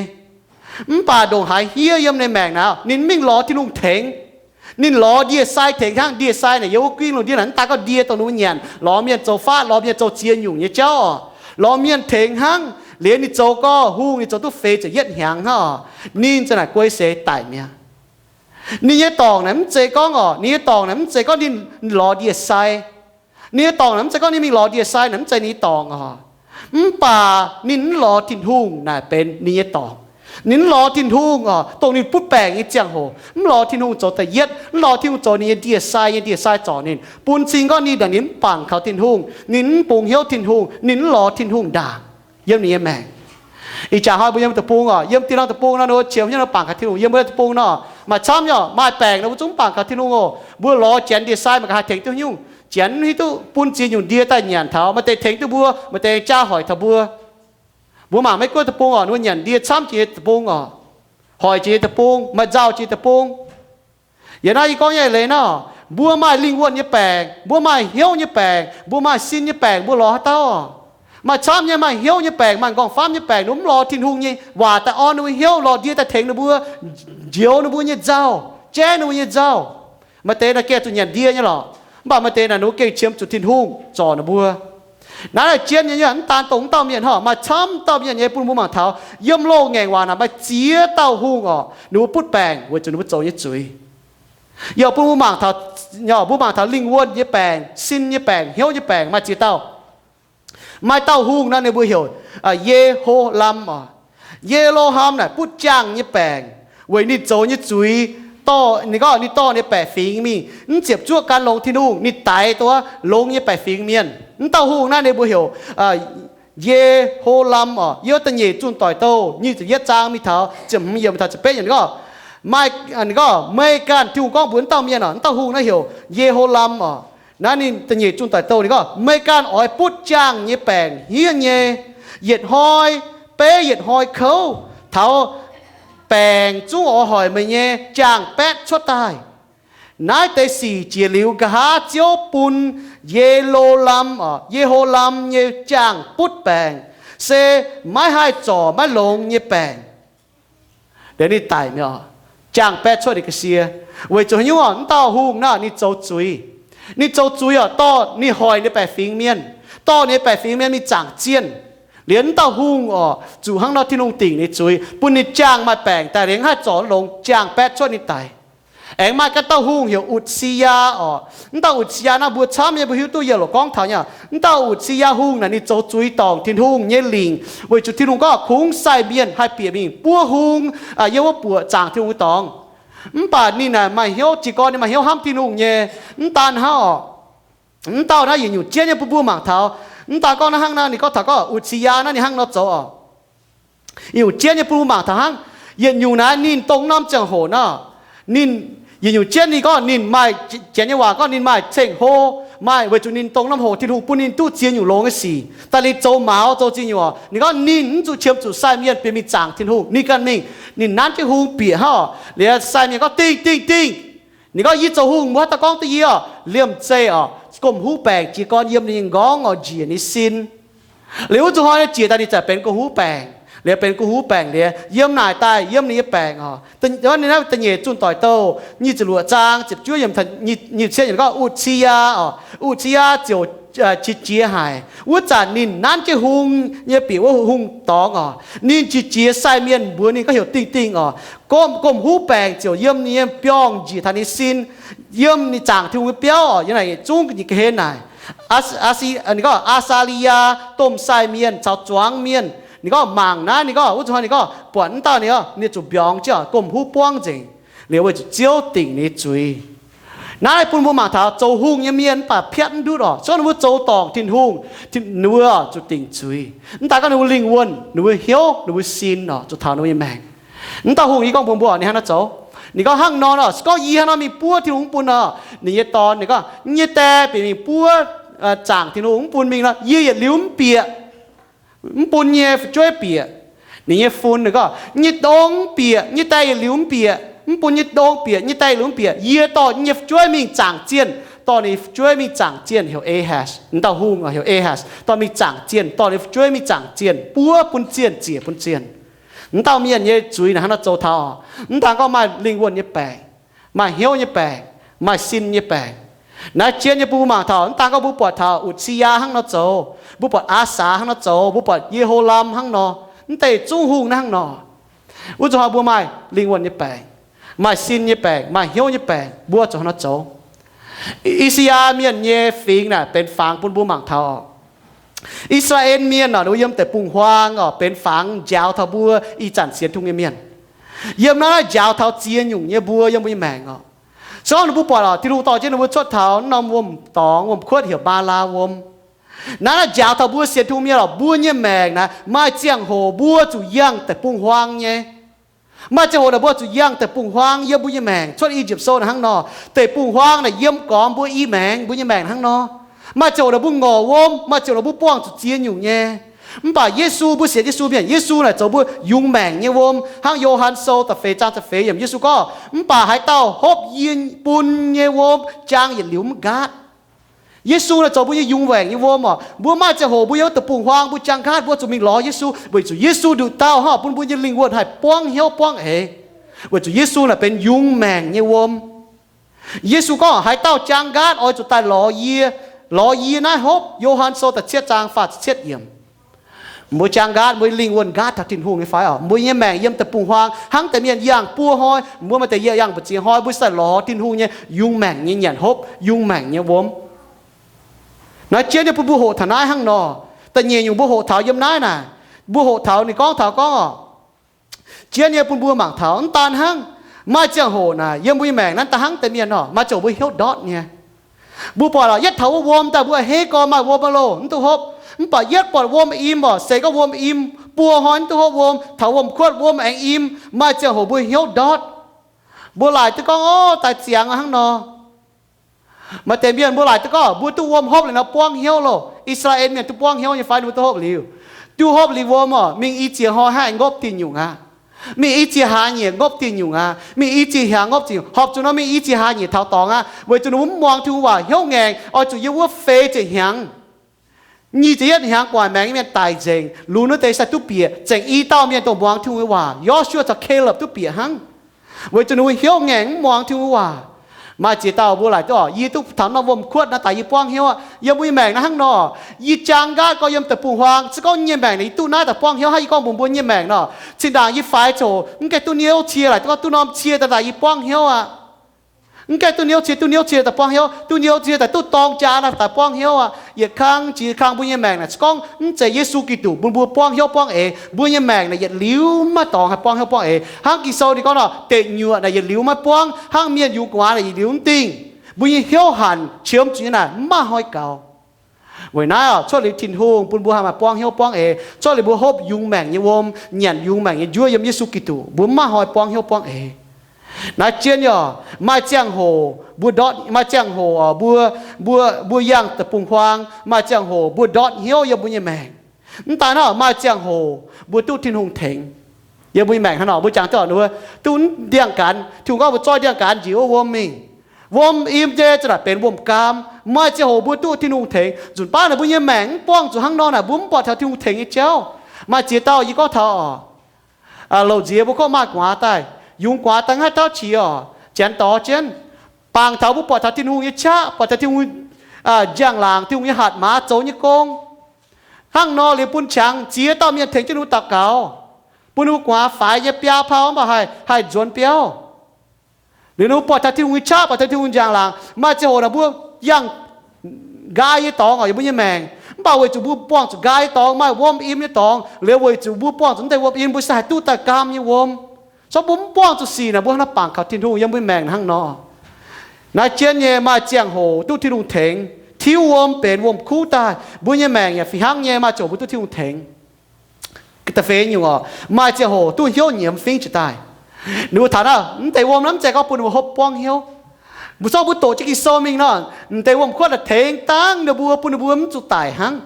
Mv baac ndongc haaix hniev yiem ninh maengc naaic, ninh mv mingh lorz Tin-Hungh tengx. Ninh lorz ndie-sai tengx hnangv. Ndie-sai naaic yiem wuov guingv lungh ndiev naaic, mv daan gorngv ndie dongh ninh mbuo nyanc, lorz mienh zoux faatv, lorz mienh zoux ziex nyungc nyei jauv orqc, lorz mienh tengx hnangv. Liuz ninh zoux gorx hungh, ninh zoux duqv feix ziepc yietv hnyangx hnangv orqc, ninh za'naaic guei seix daic mi'aqv. Ninh nyei dorngc naaic mv zeiz gorngv orqc, ninh nyei dorngc naaic mv zeiz gorngv ninh lorz ndie-sai. Ninh nyei dorngc naaic mv zeiz gorngv ninh mingh lorz ndie-sai naaic mv zeiz ninh nyei dorngc orqc. Mv baac ninh mv lorz Tin-Hungh naaic benx ninh nyei dorngc. Ninh mv lorz Tin-Hungh orqc, dongh ninh butv baengc nyei ziangh hoc, mv lorz Tin-Hungh zoux da'yietv, mv lorz Tin-Hungh zoux ninh nyei ndie-sai, nyei ndie-sai zorc ninh, bun cing gorngv ninh naaic ninh mv bangc kaux Tin-Hungh, ninh mv bungx hnyouv Tin-Hungh, ninh mv lorz Tin-Hungh ndaangc yiem ninh nyei maengc. Ih jaax hnoi mbuo yiem deic-bung orqc, yiem dieh norm deic-bung nor, ninh mbuo qiemx hnyouv nor bangc kaux Tin-Hungh. Yiem mbuo deic-bung nor, maaih camv nyei orqc, maaih baengc nor mbuo zungv mv bangc kaux Tin-Hungh oc. Mbuo lorz Janx ndie-sai mangc gaax haih tengx duqv nyungc. Janx hiuv duqv bun ziex nyungc ndie daaih nyanc taux, maaih deix tengx duqv mbuo, maaih deix jaa hoic taux mbuo. Mbuo mangc Meiv Guoqv deic-bung oc, ninh mbuo nyanc ndie camv jiex nyei deic-bung oc, hoic jiex nyei deic-bung, maaih nzauh jiex nyei deic-bung. Yiem naaiv yie gorngv nyei leiz nor, mbuo maaih lingh wuonh nyei baengc, mbuo maaih hnyouv nyei baengc, mbuo maaih sin nyei baengc, mbuo lorz haaix dauh? Maaih camv nyei maaih hnyouv nyei baengc, maaih nqorngv-famv nyei baengc, ninh mbuo mv lorz Tin-Hungh nyei waac daaih orn ninh mbuo hnyouv, lorz ndie daaih tengx ninh mbuo, njoux ninh mbuo nyei nzauh, jaiv ninh mbuo nyei nzauh. Maaih deix naaic gengh zuqc nyanc ndie nyei lorqc, mv baac maaih deix naaic ninh mbuo gengh qiemx zuqc Tin-Hungh zorc ninh mbuo. Naaiv naaic jienv nyei, mv daan dongh wuov dauh mienh hnangv, maaih camv dauh mienh nyei bun mbuo mangc taux yiem loz-ngaengc waac naaic maaih ziex dauh hungh oc, ninh mbuo butv baengc weic zuqc ninh mbuo zoux nyei zuiz. Yaac bun mbuo mangc taux, mbuo mangc taux lingh wuonh nyei baengc, sin nyei baengc, hnyouv nyei baengc maaih ziex dauh. Maaih dauh hungh naaiv ninh mbuo heuc Ye^ho^lam oc. Ye^lo^ham naaic butv jaangh nyei baengc weic ninh zoux nyei zuiz, dorh ninh gorngv ninh dorh ninh baeqc fingx mingh, mv ziepc zuoqv gan longx Tin-Hungh, ninh daix duqv longx nyei baeqc fingx mienh. Mv dauh hungh naaiv ninh mbuo heuc Ye^ho^lam oc. Yiem da'nyeic Zunh Doic Douh nyic ziepc yietv zaang mingh taux ziepc hmz yiemc taux ziepc betv yiemc ninh gorngv, maaih, ninh gorngv meih ganh, Tin-Hungh gorngv mbuox dauh mienh oc, mv dauh hungh naaiv heuc Ye^ho^lam oc. Naaiv ninh da'nyeic Zunh Doic Douh ninh gorngv, meih ganh oix butv jaangh nyei baengc hniev nyei, yietc hnoi beiv yietc hnoi kouv, taux baengc zungv oix hoic meih nyei jaangh baetv cuotv daaih. Naaiv deix sic jiex liuz, nqa'haav Ziouv bun Ye^lo^lam oc, Ye^ho^lam nyei jaangh butv baengc, se maiv haih zorc maiv longx nyei baengc. Liuz ninh daic mi'aqv, jaangh baetv cuotv ninh ga'sie. Weic zuqc haaix nyungc oc? Mv dauh hungh naaiv ninh zoux zuiz. Ninh zoux zuiz oc, dorh ninh hoic ninh baeqc fingx mienh, dorh ninh baeqc fingx mienh mingh zaangc zienh. Liuz mv dauh hungh oc, zuqc hnangv nor Tin-Hungh dingc ninh zuiz, bun ninh jaangh maaih baengc daaih, liuz mv haih zorc longx, jaangh baetv cuotv ninh daic. Aengx maaih ganh dauh hungh heuc Utc^si^yaa oc. Mv dauh Utc^si^yaa naaiv mbuo camv nyei mbuo hiuv duqv yie loc gorngv taux nyei. Mv dauh Utc^si^yaa hungh naaic ninh zoux zuiz dorngc Tin-Hungh nyei lingc, weic zuqc Tin-Hungh gorngv kungx sai mienh haih bieqc mingh buov hung yiem wuov buoqc zaangc Tin-Hungh nyei dorngx. Mv baac ninh naaic maaih hnyouv, jiez gorn ninh maaih hnyouv hnamv Tin-Hungh nyei. Mv daan hnangv oc, mv dauh naaiv yietc nyungc jienv nyei bun mbuo mangc taux. Mv daan gorngv naaiv hnangv naaiv, ninh gorngv taux gorngv Utc^si^yaa naaiv ninh hnangv nor zoux oc. Yietc nyungc jienv nyei bun mbuo mangc taux hnangv. Yietc nyungc naaiv ninh dongh norm ziangh hoc nor, ninh, yietc nyungc jienv ninh gorngv ninh maaih, janx nyei waac gorngv ninh maaih ceng-hlo, maaih weic zuqc ninh dongh norm hoc Tin-Hungh bun ninh duqv ziex nyungc longx nyei sic, daaih ninh zoux maux zoux ziex nyungc oc. Ninh gorngv ninh mv zuqc qiemx zuqc sai mienh bieqc mingh zaangc Tin-Hungh, ninh ganh mingh. Ninh nanv jienv hung bieqc hnangv oc. Liuz sai mienh gorngv, Dingh, dingh, dingh! Ninh gorngv, Yie zoux hungh, mbuo haaix dauh gorngv duqv yie oc? Liemh zeih oc, gomh huv baengc jiez gorn yiem ninh nyei nqorngv oc, njiec ninh sin. Liuz wuov zuqc hnoi nyei jiex daaih ninh zaqc benx gomh huv baengc. Liuz benx gomh huv baengc liuz, yiem naaic daaih yiem ninh nyei baengc oc. Ninh naaiv da'nyeic Zunh Doic Douh nyic ziepc luoqc zaang ziepc juov yiemc, nyic ziepc cietv yiemc gorngv Utc^si^yaa oc, Utc^si^yaa ziouc qiex jiez haic. Wuov zanc ninh nanv jienv hung nyei bieqc wuov hungh dorngx oc. Ninh qiex jiez sai mienh mbuox ninh gorngv heuc Dingh, dingh oc. Gomh, gomh huv baengc ziouc yiem ninh nyei biorngh njiec taux ninh sin, yiem ninh zaangc Tin-Hungh nyei biauv oc. Yiem naaic yietc zungv ga'hlen naaic. Aa, aa, ninh gorngv Aa^saa^li^yaa domh sai mienh caux zuangx mienh, ninh gorngv mangc naaiv, ninh gorngv wuov zuqc hnoi ninh gorngv buatc mv dauh ninh, ninh zuqc mbiorngz jienv oc, gomh huv buangv nzengc. Liuz weic zuqc Ziouv dingc ninh nyei zuiz. Naaiv bun mbuo mangc taux zoux hungh nyei mienh mv baac piatv mv ndutv oc. Se gorngv ninh mbuo zoux dorngc Tin-Hungh, ninh mbuo zuqc dingc zuiz. Mv daan gorngv ninh mbuo lingh wuonh, ninh mbuo hnyouv, ninh mbuo sin oc, zuqc taux ninh mbuo nyei maengc. Mv dauh hungh yie gorngv mbuox mbuo oc, ninh hnangv nor zoux. Ninh gorngv hnangv nor nor, se gorngv yie hnangv nor mingh buov Tin-Hungh mv bun nor, ninh nyei dorn, ninh gorngv, Yie nyei die bieqc mingh buov zaangc Tin-Hungh mv bun mingh nor, yie yietc liuz mv bieqc. Mv bun nyei fu'jueiv bieqc. Ninh nyei fun ninh gorngv, Yie nyei dorn mv bieqc, yie nyei die yietc liuz mv bieqc, mv bun yie nyei dorn bieqc, yie nyei die yietc liuz mv bieqc. Yie dorh yie nyei fu'jueiv mingh zaangc zienh, dorh ninh nyei fu'jueiv mingh zaangc zienh, heuc Ahaz. Mv dauh hungh heuc Ahaz, dorh mingh zaangc zienh, dorh ninh nyei fu'jueiv mingh zaangc zienh, buov bun zienh, ziec bun zienh. Mv dauh mienh nyei zuiz naaic hnangv nor zoux taux. Mv daan gorngv maaih lingh wuonh nyei baengc, maaih hnyouv nyei baengc, maaih sin nyei baengc. Naaiv jienv nyei bun mbuo mangc taux, mv daan gorngv mbuo buatc taux Utc^si^yaa hnangv nor zoux, mbuo buatc Aasaa hnangv nor zoux, mbuo buatc Ye^ho^lam hnangv nor, mv deix zungv hungh naaiv hnangv nor. Wuov zuqc hnoi mbuo maaih lingh wuonh nyei baengc, maaih sin nyei baengc, maaih hnyouv nyei baengc, mbuo zuqc hnangv nor zoux. I^saa^yaa Mienh nyei fingx naaic benx fangx bun mbuo mangc taux. I^saa^laa^en Mienh oc, ninh mbuo yiem deic-bung-huaang oc, benx fangx njaaux taux mbuo ih zanc sienx Tin-Hungh nyei mienh. Yiem naaiv njaaux taux ziex nyungc nyei mbuo yiem mbuo nyei maengc oc. Se gorngv ninh mbuo buatc oc, Tin-Hungh dorh jienv ninh mbuo cuotv taux norm wuom-dorngx wuom-kuotv heuc Maalaa Wuom. Naaiv naaiv njaaux taux mbuo sienx Tin-Hungh mienh oc, mbuo nyei maengc naaiv maaih ziangh hoc mbuo zuqc yangh deic-bung-huaang nyei. Maaih ziangh hoc naaic mbuo zuqc yangh deic-bung-huaang yiem mbuo nyei maengc. Cuotv I^yipv Sou naaic hnangv nor, deic-bung-huaang naaic yiem gormx mbuo i maengx, mbuo nyei maengc hnangv nor. Maaih ziangh hoc naaic mbuo ngorc wuom, maaih ziangh hoc naaic mbuo buangh zuqc ziex nyungc nyei. Mv baac Yesu, mbuo sienx Yesu mienh, Yesu naaic zoux mbuo yungz maengc nyei wuom. Hnangv Yo^han Sou da'feix zaang da'feix yiemc, Yesu gorngv, mv baac haaix dauh hopv yie bun nyei wuom jaang yietc liuz mv nqaatv. Yesu naaic zoux mbuo nyei yungz maengc nyei wuom oc. Mbuo maaih ziangh hoc mbuo yiem wuov deic-bung-huaang, mbuo jaang nqaatv, mbuo zuqc mingh lorz Yesu, weic zuqc Yesu nduqc dauh hnangv bun mbuo nyei lingh wuonh haih buangv hnyouv buangv eix, weic zuqc Yesu naaic benx yungz maengc nyei wuom. Yesu gorngv, haaix dauh jaang nqaatv oix zuqc daaih lorz yie, lorz yie naaiv hopv. Yo^han Sou da'cietv zaang faah ziepc cietv yiemc. Mbuo jaang nqaatv, mbuo lingh wuonh nqaatv taux Tin-Hungh nyei fai oc? Mbuo nyei maengc yiem deic-bung-huaang hnangv deix mienh yangh buo hnoi, mbuo maaih deix yie yangh mbu'ziex hnoi, mbuo se daaih lorz Tin-Hungh nyei yungz maengc nyei nyanc hopv, yungz maengc nyei wuom. Naaiv jienv nyei bun mbuo hoqc taux naaiv hnangv nor. Da'nyeic nyungc mbuo hoqc taux yiem naaiv naaic, mbuo hoqc taux ninh gorngv taux gorngv oc, jienv nyei bun mbuo mangc taux mv daan hnangv. Maaih ziangh hoc naaic yiem mbuo nyei maengc naaiv daaih hnangv deix mienh nor, maaih ziangh hoc mbuo hnyouv ndortv nyei. Mbuo buatc lorqc, yietv taux wuov wuom daaih mbuo hei gorx maaih wuom aqv loh, mv duqv hopv. Mv baac yietv buatc wuom im oc, se gorngv wuom im, buo hnoi mv duqv hopv wuom, taux wuom-kuotv wuom aengx im, maaih ziangh hoc mbuo hnyouv ndortv. Mbuo laaic duqv gorngv, ov, daaih ziangx hnangv nor. Maaih deix mienh mbuo laaic duqv gorngv mbuo duqv wuom hopv liuz nor buangv hnyouv loh. I^saa^laa^en mienh duqv buangv hnyouv nyei fai? Ninh mbuo duqv hopv liuz, duqv hopv liuz wuom oc, mingh i ziex hnoi hnangv ngopv diuh nyungc aqv. Mingh i ziex hlaax nyieqc ngopv diuh nyungc aqv. Mingh i ziex hlaax ngopv diuh nyungc, horpc zuqc nor mingh i ziex hlaax nyieqc taux dorngx aqv, weic zuqc ninh mbuo mv muangx Tin-Hungh waac, hnyouv ngaengc, oix zuqc yiem wuov feix ziepc hnyangx, nyic ziepc yietv hnyangx gu'nguaaic maengx nyei mienh daic nzengc, lunx wuov deix sai duqv bieqc, zengc i dauh mienh dongh muangx Tin-Hungh nyei waac, Yo^su^waa caux Kalopv duqv bieqc hnangv. Weic zuqc ninh mbuo hnyouv ngaengc mv muangx Tin-Hungh waac. Maaih ziex dauh mbuo laaic duqv oc, yie duqv taux norm wuom-kuotv naaiv daaih yie buangv hnyouv aqv. Yiem mbuo nyei maengc naaiv hnangv nor, yie jaang nqaatv gorx yiem deic-bung-huaang, se gorngv nyei maengc naaic yie duqv naaiv daaih buangv hnyouv hnangv. Yie gorngv mbuox mbuo nyei maengc nor, zinh ndaangc yie faix ziouc mv gaengh duqv niouv cie, laaic duqv gorngv duqv norm cie daaih daaih yie buangv hnyouv aqv. Mv gaengh duqv niouv cie, duqv niouv cie daaih buangv hnyouv, duqv niouv cie daaih duqv dorng jaa naaiv daaih buangv hnyouv aqv. Yietc kang jiex kang mbuo nyei maengc naaic, se gorngv mv zeiz Yesu Giduc bun mbuo buangv hnyouv buangv eix, mbuo nyei maengc naaic yietc liuz maiv maaih dorngx haih buangv hnyouv buangv eix. Hnangv Ging-Sou ninh gorngv nor, deic nyuoqc naaic yietc liuz maiv buangv, hnangv mienh yungz gu'nguaaz naaic yietc liuz mv dingh. Mbuo nyei hnyouv hanc qiemx zuqc nyei naaic mv maaih hnoi gaux. Weic naaiv oc, cuotv liuz Tin-Hungh bun mbuo haih maaih buangv hnyouv buangv eix, cuotv liuz mbuo hopv yungz maengc nyei wuom, nyanc yungz maengc nyei njuov yiem Yesu Giduc, mbuo mv maaih hnoi buangv hnyouv buangv eix. Naaiv jienv nyei oc, maaih ziangh hoc mbuo ndortv, maaih ziangh hoc oc, mbuo, mbuo, mbuo yangh deic-bung-huaang, maaih ziangh hoc mbuo ndortv hnyouv yiem mbuo nyei maengc. Mv daaih naaiv, maaih ziangh hoc mbuo duqv Tin-Hungh tengx. Yiem mbuo nyei maengc hnangv nor, mbuo jangx duqv, duqv ndiangx-gaanx, Tin-Hungh gorngv mbuo zoih ndiangx-gaanx njiec wuov wuom mingh. Wuom im nyei za'gengh benx wuom-gaam. Maaih ziangh hoc mbuo duqv Tin-Hungh tengx. Nzunc baav naaic mbuo nyei maengc mv buangh zuqc hnangv nor naaic, mbuo mv buatc taux Tin-Hungh tengx nyei jauv. Maaih ziex dauh yie gorngv taux oc, louc nziex mbuo kov maaih gu'nguaaz daaih, yungz gu'nguaaz daaih ngaih tauv qiex oc, janx dorh jienv, bangc taux mbuo buatc taux Tin-Hungh nyei qaqv, buatc taux Tin-Hungh njang-laangc, Tin-Hungh nyei hatc maaz zoux nyei gong. Hnangv nor liuz bun qangx ziex dauh mienh tengx jienv ninh mbuo daux gaux, bun ninh mbuo gu'nguaaz faix nyei biaa pau mv baac haih, haih nzuonx biauv. Liuz ninh mbuo buatc taux Tin-Hungh nyei qaqv, buatc taux Tin-Hungh njang-laangc, maaih ziangh hoc naaic mbuo yangh nqaai nyei dorngx oc, yiem mbuo nyei maengc. Mv baac weic zuqc mbuo buangh zuqc nqaai nyei dorngx, maaih wuom im nyei dorngx, liuz weic zuqc mbuo buangh zuqc mv deix wuom im, mbuo se haih duqv daaih gaam nyei wuom. Se gorngv mbuo mv buangh zuqc sic naaic, mbuo hnangv naaiv bangc kaux Tin-Hungh yiem mbuo nyei maengc hnangv nor. Naaiv jienv nyei maaih ziangh hoc duqv Tin-Hungh tengx, tiuv wuom benx wuom-kuv daaih, mbuo nyei maengc yaac fih hnangv nyei, maaih ziangh hoc mbuo duqv Tin-Hungh tengx. Da'feix nyungc oc, maaih ziangh hoc duqv hnyouv nyiemz fingv jiez daaih. Ninh mbuo taux naaiv, mv deix wuom naaiv mv zeiz gorngv bun ninh mbuo hopv buangv hnyouv. Mbuo zorqv mbuo doqc jienv Ging-Sou mingh nor, mv deix wuom-kuotv naaic tengx dangh ninh mbuo, bun ninh mbuo mv zuqc daic hnangv.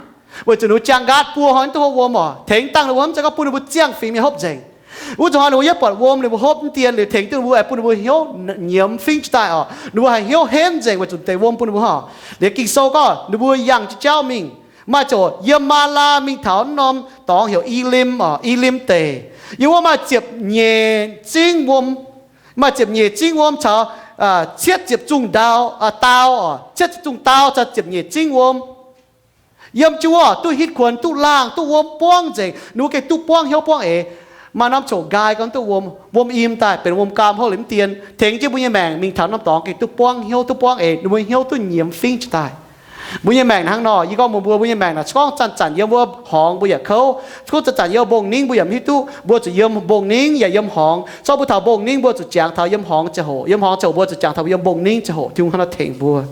Weic zuqc ninh mbuo jaang nqaatv buo hnoi mv duqv hopv wuom oc, tengx dangh ninh mbuo mv zeiz gorngv bun ninh mbuo ziangh fingx mienh hopv nzengc. Wuov zuqc hnoi ninh mbuo yietv buatc wuom ninh mbuo hopv mv dien liuz tengx duqv ninh mbuo, bun ninh mbuo hnyouv nyiemz fingv jiez daaih oc. Ninh mbuo haih hnyouv henv nzengc weic zuqc deix wuom bun ninh mbuo oc. Liuz Ging-Sou gorngv ninh mbuo yangh jienv jauv mingh, maaih ziangh hoc yiem Maalaa mingh taux norm dorngx heuc Elim oc, Elim deic. Yiem wuov maaih ziepc nyeic zingv wuom, maaih ziepc nyeic zingv wuom caux cietv ziepc zungh ndau, dau oc, cietv ziepc zungh dau caux ziepc nyeic zingv wuom. Yiem jienv wuov duqv hitv kuonx, duqv laangh, duqv wuom buangv nzengc, ninh mbuo gengh duqv buangv hnyouv buangv eix. Maaih norm ziouc nqaai gorngv duqv wuom, wuom im daaih benx wuom gaam houv liuz mv dien, tengx jienv mbuo nyei maengc mingh taux norm dorngx gengh duqv buangv hnyouv, duqv buangv eix, ninh mbuo hnyouv duqv nyiemz fingv jiez daaih. Mbuo nyei maengc hnangv nor, yie gorngv mbuox mbuo, mbuo nyei maengc naaic, se gorngv zanc-zanc yiem wuov horngz mbuo yaac kouv, se gorngv zanc-zanc yiem mbong-ningv mbuo yaac mv hiuv duqv, mbuo zuqc yiem mbong-ningv yaac yiem horngz. Se gorngv mbuo taux mbong-ningv mbuo zuqc jangx taux yiem horngz ziangh hoc, yiem horngz ziangh hoc mbuo zuqc jangx taux yiem mbong-ningv ziangh hoc, Tin-Hungh hnangv nor tengx mbuo.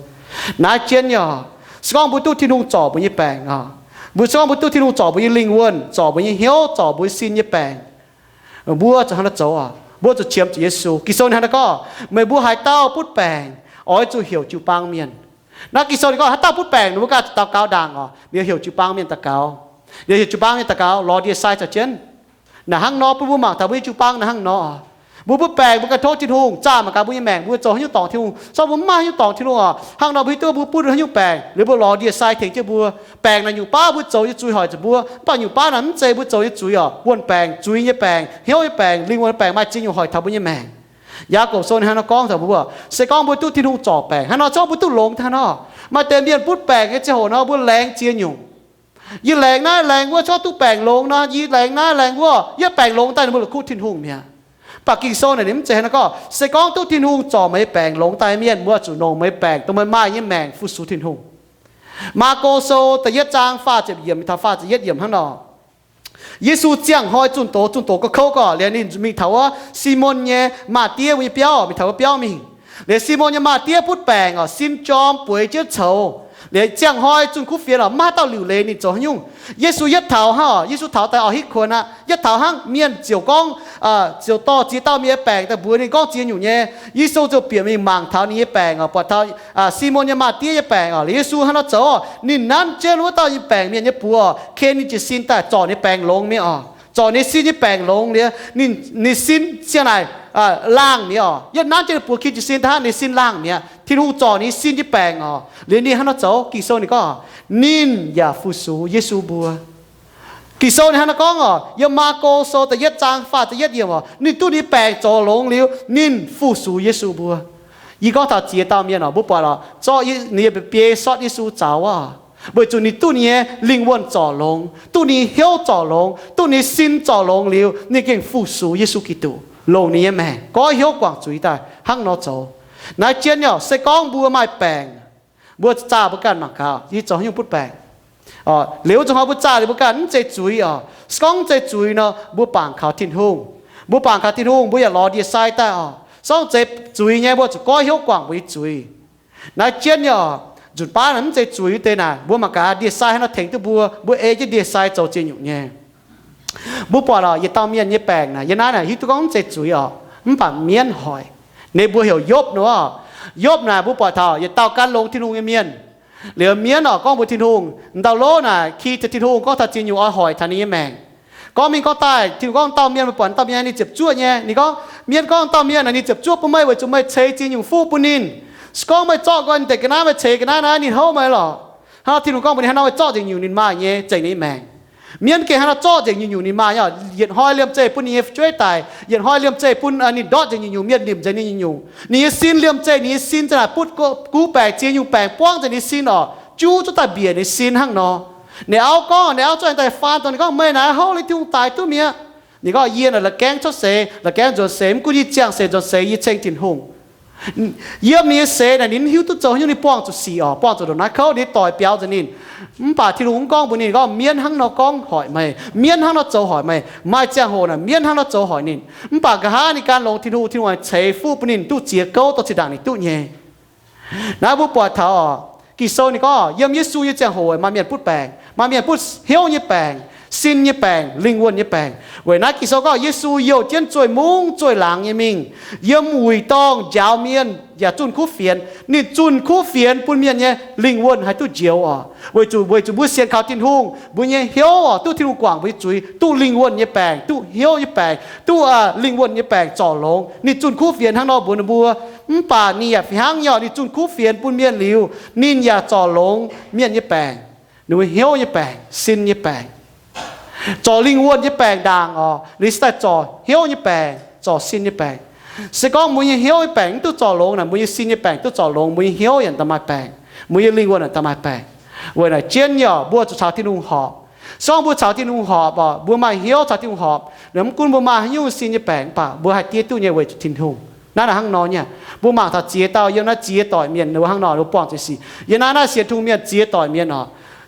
Naaiv jienv nyei oc, se gorngv mbuo duqv Tin-Hungh zorc mbuo nyei baengc oc, mbuo se gorngv mbuo duqv Tin-Hungh zorc mbuo nyei lingh wuonh, zorc mbuo nyei hnyouv, zorc mbuo sin nyei baengc, mbuo zuqc hnangv nor zoux oc. Mbuo zuqc qiemx zuqc Yesu. Ging-Sou ninh hnangv nor gorngv, meih mbuo haaix dauh butv baengc, oix zuqc heuc jiu-baang mienh. Naaiv Ging-Sou ninh gorngv haaix dauh butv baengc, ninh mbuo ganh zuqc daux gaux ndaangc oc, ninh heuc jiu-baang mienh daux gaux. Liuz heuc jiu-baang nyei daux gaux lorz ndie-sai caux jienv. Naaic hnangv nor bun mbuo mangc taux mbuo nyei jiu-baang naaiv hnangv nor. Mbuo, mbuo baengc mbuo ganh tov Tin-Hungh, zaah mangc gaax mbuo nyei maengc mbuo zoux haaix nyungc dorngc Tin-Hungh. Se gorngv mbuo mv maaih haaix nyungc dorngc Tin-Hungh oc, hnangv nor mbuo hiuv duqv mbuo butv haaix nyungc baengc, liuz mbuo lorz ndie-sai tengx jienv mbuo. Baengc naaic nyungc baav mbuo zoux nyei zuiz hoic zuqc mbuo, mv baac nyungc baav naaic mv zeiz mbuo zoux nyei zuiz oc. Wuonh baengc, zuiz nyei baengc, hnyouv nyei baengc, lingh wuonh nyei baengc maaih ziex nyungc hoic taux mbuo nyei maengc. Yaagorpc Sou ninh hnangv nor gorngv taux mbuo, se gorngv mbuo duqv Tin-Hungh zorc baengc, hnangv nor se gorngv mbuo duqv longx hnangv nor. Maaih deix mienh butv baengc nyei ziangh hoc nor mbuo laengz ziex nyungc. Yie laengz naaiv laengz wuov, se gorngv duqv baengc longx nor, yie laengz naaiv laengz wuov, yie baengc longx daaih ninh mbuo la'kuqv Tin-Hungh mi'aqv. Mv baac Ging-Sou naaic ninh mv zeiz hnangv nor gorngv. Se gorngv duqv Tin-Hungh zorc meih nyei baengc longx daaih mienh, mbuo zuqc longc meih nyei baengc dongh meih maaih nyei maengc fu-sux Tin-Hungh. Maako Sou da'yietv zaang faah ziepc yiemc mingh taux faah ziepc yietv yiemc hnangv nor. Yesu ziangh hnoi zunh doz, zunh doz ga'kouv gorqv, liuz ninh mingh taux wuov Simon nyei maa-diev wuov nyei biauv, mingh taux wuov biauv mingh. Liuz Simon nyei maa-diev butv baengc oc, sin jorm bueix jienv coux. Liuz ziangh hnoi zunh kuv fienx oc, maiv maaih haaix dauh liuc leiz ninh zoux haaix nyungc. Yesu yietv taux hnangv oc, Yesu taux daaih oix hitv kuonx aqv. Yietv taux hnangv mienh ziouc gorngv, ziouc dorh ziex dauh mienh nyei baengc daaih mbuox ninh gorngv ziex nyungc nyei. Yesu ziouc bieqc mingh mangc taux ninh nyei baengc oc, buatc taux Simon nyei maa-diev nyei baengc oc. Liuz Yesu hnangv nor zoux oc, ninh nanv jienv wuov dauh nyei baengc mienh nyei buoz oc, ken ninh jiez sin daaih zorc ninh baengc longx mi'aqv oc. Zorc ninh sin nyei baengc longx liuz, ninh, ninh sin ziang naaic laangh mi'aqv oc. Yietv nanv jienv ninh buoz ken jiez sin daaih hnangv, ninh sin laangh mi'aqv. Tin-Hungh zorc ninh sin nyei baengc oc. Liuz ninh hnangv nor zoux, Ging-Sou ninh gorngv, ninh yaac fu-sux Yesu mbuo. Ging-Sou ninh hnangv nor gorngv oc, yiem Maako Sou da'yietv zaang faah ziepc yietv yiemc oc, ninh duqv ninh baengc zoux longx liuz, ninh fu-sux Yesu mbuo. Yie gorngv taux ziex dauh mienh oc, mbuo buatc oc, zorqv ninh nyei mba'biei sortv Yesu zaux oc, weic zuqc ninh duqv ninh nyei lingh wuonh zorc longx, duqv ninh nyei hnyouv zorc longx, duqv ninh nyei sin zorc longx liuz, ninh gengh fu-sux Yesu Giduc, longc ninh nyei maengc goiv hnyouv guangc zuiz daaih hnangv nor zoux. Naaiv jienv nyei oc, se gorngv mbuo maaih baengc, mbuo zaah mbuo ganh mangc gaax, yie zoux haaix nyungc butv baengc. Liuz wuov zanc hnoi mbuo zaah liuz mbuo ganh mv zeiz zuiz oc. Se gorngv mv zeiz zuiz nor, mbuo bangc kaux Tin-Hungh. Mbuo bangc kaux Tin-Hungh, mbuo yaac lorz ndie-sai daaih oc. Se gorngv zeiz zuiz nyei, mbuo zuqc goiv hnyouv guangc mbuo nyei zuiz. Naaiv jienv nyei oc, nzunc baav naaic mv zeiz zuiz wuov deix naaic, mbuo mangc gaax ndie-sai haaix nor tengx duqv mbuo, mbuo ei jienv ndie-sai zoux ziex nyungc nyei. Mbuo buatc oc, yietc dauh mienh nyei baengc naaic, yie naaiv naaic hiuv duqv gorngv mv zeiz zuiz oc, mv baac mienv hoic. Ninh mbuo heuc Yopv nor. Yopv naaic mbuo buatc taux yietc dauh gan longx Tin-Hungh nyei mienh. Liuz mienv oc gorngv mbuox Tin-Hungh, dauh lov naaic ki taux Tin-Hungh gorngv taux ziex nyungc oix hoic taux ninh nyei maengc. Gorngv mingh gorngv daaih, Tin-Hungh gorngv dauh mienh, mbuo buatc dauh mienh ninh ziepc zuoqv nyei. Ninh gorngv, mienv gorngv dauh mienh naaic ninh ziepc zuoqv bun meih weic zuqc meih ceix ziex nyungc fuqv bun ninh. Se gorngv meih zorqv nqoi ninh deix ga'naaiv, meih ceix ga'naaiv naaiv, ninh houv meih lorqc. Hnangv nor Tin-Hungh gorngv mbuox ninh, hnangv nor meih zorqv nzengc nyungc ninh maaih nyei, zengc ninh nyei maengc. Mienv gengh hnangv nor zorqv nzengc nyungc nyungc ninh maaih nyei, yietc hnoi liemh zeih bun ninh nyei fu'jueiv daic, yietc hnoi liemh zeih bun ninh ndortv nzengc nyungc nyungc, mienh nimc nzengc ninh nyungc nyungc. Ninh nyei sin liemh zeih, ninh nyei sin za'naaic butv guv baengc, ziex nyungc baengc buangv nzengc ninh nyei sin oc, juv zuqc daaih mbiec ninh sin hnangv nor. Ninh auv gorngv, ninh auv zorqv ninh daaih faan dongh ninh gorngv, meih naaiv houv liuz Tin-Hungh daic duqv mi'aqv. Ninh gorngv, yie naaic la'gaengv cuotv seix, la'gaengv nzuonx seix, mv gunv yie ziangh seix nzuonx seix, yie ceng Tin-Hungh. Yiem ninh nyei seix naaic ninh mv hiuv duqv zoux haaix nyungc, ninh buangh zuqc sic oc, buangh zuqc ndongc naaiv kouv, ninh doix biaux nzengc ninh. Mv baac Tin-Hungh mv gorngv mbuox ninh gorngv mienv hnangv nor gorngv hoic meih, mienv hnangv nor zoux hoic meih, maaih ziangh hoc naaic mienv hnangv nor zoux hoic ninh. Mv baac nqa'haav ninh gan longx Tin-Hungh, Tin-Hungh ceix fuqv bun ninh duqv ziex gouv dorh zinh ndaangc ninh duqv nyei. Naaiv mbuo buatc taux oc, Ging-Sou ninh gorngv yiem Yesu nyei ziangh hoc maaih mienh butv baengc, maaih mienh butv hnyouv nyei baengc, sin nyei baengc, lingh wuonh nyei baengc. Weic naaiv Ging-Sou gorngv Yesu youh jienv zueih mungv zueih laangz nyei mingh, yiem wuic dorngh njaaux mienh yaac zunh kuv fienx. Ninh zunh kuv fienx bun mienh nyei lingh wuonh haih duqv njoux oc. Weic zuqc, weic zuqc mbuo sienx kaux Tin-Hungh, mbuo nyei hnyouv oc, duqv Tin-Hungh guangc mbuo nyei zuiz, duqv lingh wuonh nyei baengc, duqv hnyouv nyei baengc, duqv lingh wuonh nyei baengc zorc longx. Ninh zunh kuv fienx hnangv nor mbuox ninh mbuo. Mv baac ninh yaac fih hnangv nyei oc, ninh zunh kuv fienx bun mienh liuz, ninh yaac zorc longx mienh nyei baengc, ninh mbuo hnyouv nyei baengc, sin nyei baengc. Zorc lingh wuonh nyei baengc ndaangc oc, liuz se daaih zorc hnyouv nyei baengc, zorc sin nyei baengc. Se gorngv mbuo nyei hnyouv nyei baengc mv duqv zorc longx naaic, mbuo nyei sin nyei baengc duqv zorc longx, mbuo nyei hnyouv yaac daaih maaih baengc, mbuo nyei lingh wuonh yaac daaih maaih baengc. Weic naaic jienv nyei oc, mbuo zuqc caux Tin-Hungh horpc. Se gorngv mbuo caux Tin-Hungh horpc oc, mbuo maaih hnyouv caux Tin-Hungh horpc, mv gunv mbuo maaih haaix nyungc sin nyei baengc, mv baac mbuo haih diev duqv nyei weic zuqc Tin-Hungh. Naaiv naaic hnangv nor nyei. Mbuo mangc taux ziex dauh yiem naaiv ziex doic mienh ninh mbuo hnangv nor, ninh mbuo buangh zuqc sic. Yiem naaiv naaiv sienx Tin-Hungh mienh ziex doic mienh oc,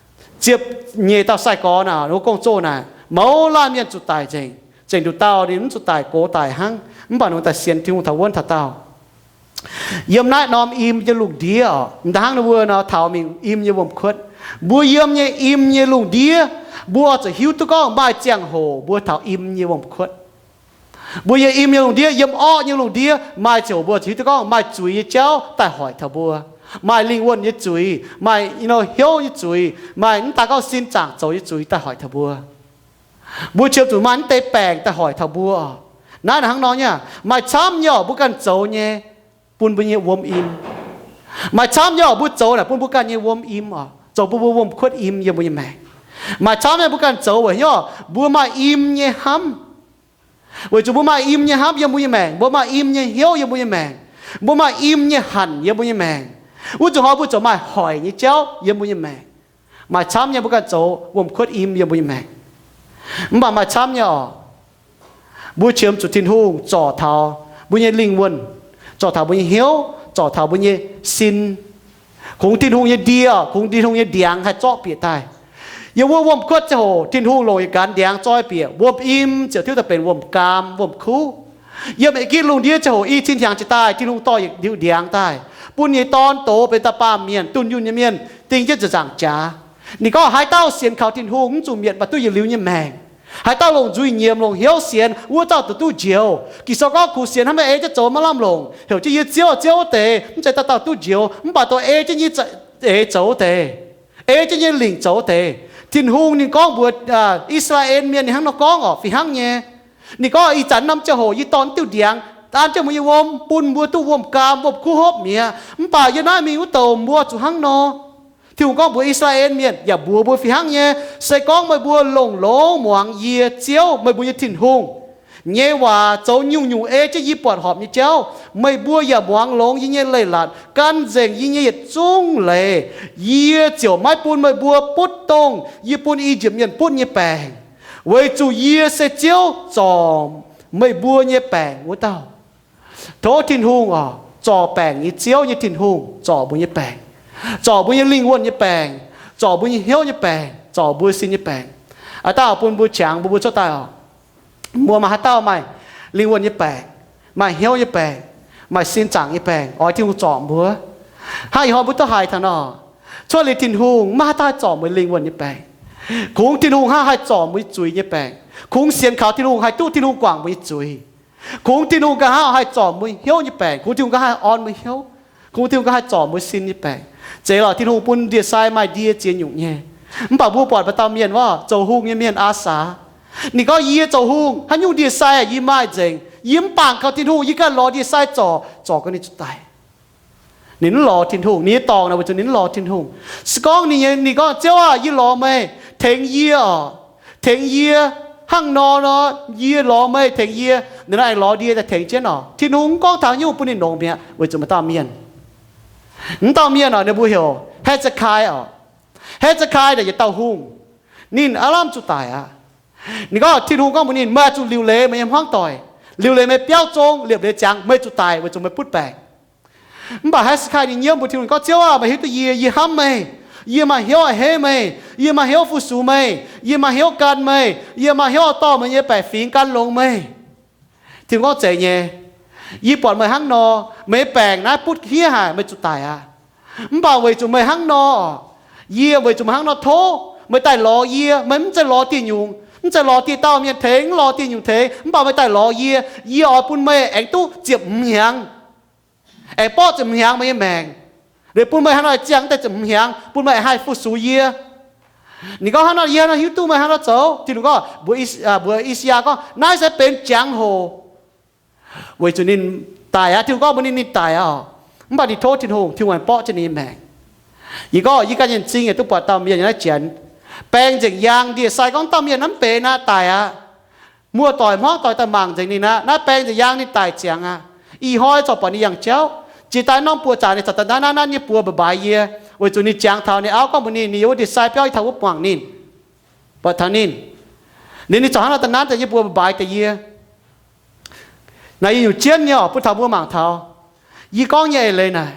ziepc nyeic dauh sai-gorx naaic, ninh mbuo gong-zoh naaic, mouz laanh mienh zuqc daic nzengc. Zengc nduqc dauh ninh mv zuqc daic, gox daic hnangv, mv baac ninh mbuo daaih sienx Tin-Hungh taux wuonv taux daauh. Yiem naaiv norm im nyei lungh ndiev oc, m'daaih hnangv ninh mbuo nor taux mingh im nyei wuom-kuotv. Mbuo yiem nyei im nyei lungh ndiev, mbuo oix zuqc hiuv duqv gorngv maaih ziangh hoc mbuo taux im nyei wuom-kuotv. Mbuo yiem im nyei lungh ndiev, yiem orqv nyei lungh ndiev, maaih ziangh hoc mbuo oix zuqc hiuv duqv gorngv maaih zuiz nyei jauv daaih hoic taux mbuo. maaih lingh wuonh nyei zuiz, maaih hnyouv nyei zuiz, maaih mv daaih gorngv sin zaangc zoux nyei zuiz daaih hoic taux mbuo. Mbuo qiemx zuqc maaih mv deix baengc daaih hoic taux mbuo. Naaiv hnangv nor nyei, maaih camv nyei oc, mbuo ganh zoux nyei, bun mbuo nyei wuom im. Maaih camv nyei oc, mbuo zoux naaic bun mbuo ganh nyei wuom im oc, zoux bun mbuo wuom-kuotv im yiem mbuo nyei maengc. Maaih camv nyei mbuo ganh zoux weic hnyouv mbuo maaih im nyei hnamv. Weic zuqc mbuo maaih im nyei hnamv yiem mbuo nyei maengc, mbuo maaih im nyei hnyouv yiem mbuo nyei maengc, mbuo maaih im nyei hanc yiem mbuo nyei maengc, wuov zuqc hnoi mbuo ziouc maaih hoic nyei jauv yiem mbuo nyei maengc. Maaih camv nyei mbuo ganh zoux wuom-kuotv im yiem mbuo nyei maengc. Mv baac maaih camv nyei oc, mbuo qiemx zuqc Tin-Hungh zorc taux mbuo nyei lingh wuonh, zorc taux mbuo nyei hnyouv, zorc taux mbuo nyei sin. Kungx Tin-Hungh nyei ndie, kungx Tin-Hungh nyei ndiangx haih zorqv bieqc daaih. Yiem wuov wuom-kuotv ziangh hoc Tin-Hungh longc yietc ganx ndiangx zoi bieqc, wuom-im ziouc tiuv daaih benx wuom-gaam, wuom-kuv. Yiem Egipt lungh ndiev ziangh hoc i cin hnyangx jiez daaih, Tin-Hungh dorh yietc liuz ndiangx daaih, bun nyei dorn doz benx dauh baamh mienh, dunh yunh nyei mienh, ding jienv nzaangc jaax. Ninh gorngv haaix dauh sienx kaux Tin-Hungh mv zuqc mietc, mv baac duqv yietc liuz nyei maengc. Haaix dauh longc nzuih nyiemz, longc hnyouv sienx, wuov dauh duqv duqv njoux. Ging-Sou gorngv kungx sienx hnangv maiv ei jienv zoux maiv lamh longc, heuc jienv yie Ziouv, Ziouv deix, mv zeiz dauh dauh duqv njoux, mv baac dongh ei jienv nyei eix zoux deix, ei jienv nyei lingc zoux deix. Tin-Hungh ninh gorngv mbuox I^saa^laa^en Mienh ninh hnangv nor gorngv oc, fih hnangv nyei. Ninh gorngv ih zanc norm ziangh hoc yie dorh diuh ndiangx an jienv mbuo nyei wuom, bun mbuo duqv wuom-gaam, wuom-kuv hopv mi'aqv. Mv baac yiem naaiv mingh wuov douc mbuo zuqc hnangv nor. Tin-Hungh gorngv mbuox I^saa^laa^en Mienh yaac mbuox mbuo fih hnangv nyei, se gorngv meih mbuo longc longx muangx yie Ziouv, meih mbuo nyei Tin-Hungh, nyei waac zoux nyungc-nyungc ei jienv yie buatc horpc nyei jauv, meih mbuo yaac muangx longx yie nyei leiz-latc, gan nzengc yie nyei yietc zungv leiz, yie ziouc maiv bun meih mbuo butv dongh yie bun I^yipv Mienh butv nyei baengc, weic zuqc yie se Ziouv, zorc meih mbuo nyei baengc wuov dauh. Tov Tin-Hungh oc, zorc baengc nyei Ziouv nyei Tin-Hungh zorc mbuo nyei baengc, zorc mbuo nyei lingh wuonh nyei baengc, zorc mbuo nyei hnyouv nyei baengc, zorc mbuo sin nyei baengc. Aav dauh bun mbuo qangx mbuo, mbuo cuotv daaih oc. Mbuo maaih haaix dauh maaih lingh wuonh nyei baengc, maaih hnyouv nyei baengc, maaih sin zaangc nyei baengc, oix Tin-Hungh zorc mbuo? Hnangv ih hnoi mbuo duqv haiz taux nor, cuotv liuz Tin-Hungh maiv haaix dauh haih zorc mbuo lingh wuonh nyei baengc. Kungx Tin-Hungh hnangv haih zorc mbuo zuiz nyei baengc. Kungx sienx kaux Tin-Hungh haih duqv Tin-Hungh guangc mbuo nyei zuiz. Kungx Tin-Hungh nqa'haav haih zorc mbuo hnyouv nyei baengc. Kungx Tin-Hungh nqa'haav haih orn mbuo hnyouv. Kungx Tin-Hungh nqa'haav haih zorc mbuo sin nyei baengc. Zeiz lorqc, Tin-Hungh bun ndie-sai maaih ndie ziex nyungc nyei. Mv baac mbuo buatc maaih dauh mienh wuov, zoux hungh nyei mienh, Aasaa. Ninh gorngv, yie zoux hungh, haaix nyungc ndie-sai yaac yie maaih nzengc. Yie mv bangc kaux Tin-Hungh, yie ganh lorz ndie-sai zorc, zorc gau ninh zuqc daic. Ninh mv lorz Tin-Hungh. Ninh nyei dorngc naaic weic zuqc ninh mv lorz Tin-Hungh. Se gorngv ninh, ninh gorngv, Ziouv aah! Yie lorz meih, tengx yie oc. Tengx yie. Hnangv nor nor, yie lorz meih, tengx yie. Ninh nor aengx lorz ndie daaih tengx jienv oc. Tin-Hungh mv gorngv taux nyungc bun ninh longx mi'aqv, weic zuqc maaih dauh mienh. Mv dauh mienh oc, ninh mbuo heuc He^se^kai oc. He^se^kai naaic yietc dauh hungh. Ninh aav lamh zuqc daic aqv. Ninh gorngv, Tin-Hungh gorngv mbuox ninh, meih zuqc liuc leiz meih nyei hmuangv doic, liuc leiz meih biauv zong, liepc leiz ziangx, meih zuqc daic weic zuqc meih butv baengc. Mv baac He^se^kai ninh nyiemv mbuox Tin-Hungh gorngv, Ziouv aah! Meih hiuv duqv yie, yie hnamv meih, yie maaih hnyouv a'hneiv meih, yie maaih hnyouv fu-sux meih, yie maaih hnyouv gan meih, yie maaih hnyouv dorh meih nyei baeqc fingx gan longx meih. Tin-Hungh gorngv, zeiz nyei. Yie buatc meih hnangv nor, meih nyei baengc naaiv butv hniev haic, meih zuqc daic aqv. Mv baac weic zuqc meih hnangv nor, yie weic zuqc meih hnangv nor tov meih daaih lorz yie. Meih mv zeiz lorz dieh nyungc, mv zeiz lorz dieh dauh mienh tengx, mv lorz dieh nyungc tengx, mv baac meih daaih lorz yie. Yie oix bun meih aengx duqv ziepc hmz hnyangx, aengx borqv ziepc hmz hnyangx meih nyei maengc. Liuz bun meih hnangv nor ziangh daaih ziepc hmz hnyangx, bun meih aengx haih fu-sux yie. Ninh gorngv, hnangv nor yie hnangv nor hiuv duqv meih hnangv nor zoux. Tin-Hungh gorngv, mbuox I, mbuox I^saa^yaa gorngv, naaiv se benx jangx-hoc. Weic zuqc ninh daic aqv. Tin-Hungh gorngv mbuox ninh, ninh daic aqv. Mv baac ninh tov Tin-Hungh, Tin-Hungh aengx borqv jienv ninh nyei maengc. Yie gorngv yie ganh nyei m'zing yaac duqv buatc dauh mienh yiem naaiv Janx, baeng nzengc yaang ndie-sai gorngv dauh mienh naaiv mv benx aqv, daic aqv. Muoz-doic hmuangv doic daaih mangc nzengc ninh aqv. Naaiv baeng nzengc yaang ninh daic ziangx aqv. Ih hnoi corc buatc ninh yangh jauv. Jiex daaih norm buoz zanc ninh corc daaih nanv nanv nanv nyei buoz mba'mbaaix yie, weic zuqc ninh jangx taux ninh auv gorngv mbuox ninh, ninh yiem wuov ndie-sai biauv yie taux wuov muangx ninh. Buatc taux ninh, ninh, ninh corc hnangv nor daaih nanv daaih nyei buoz mba'mbaaix deix yie. Naaiv yie nyungc jienv nyei oc, bun taux mbuo mangc taux. Yie gorngv nyei eix leiz naaic,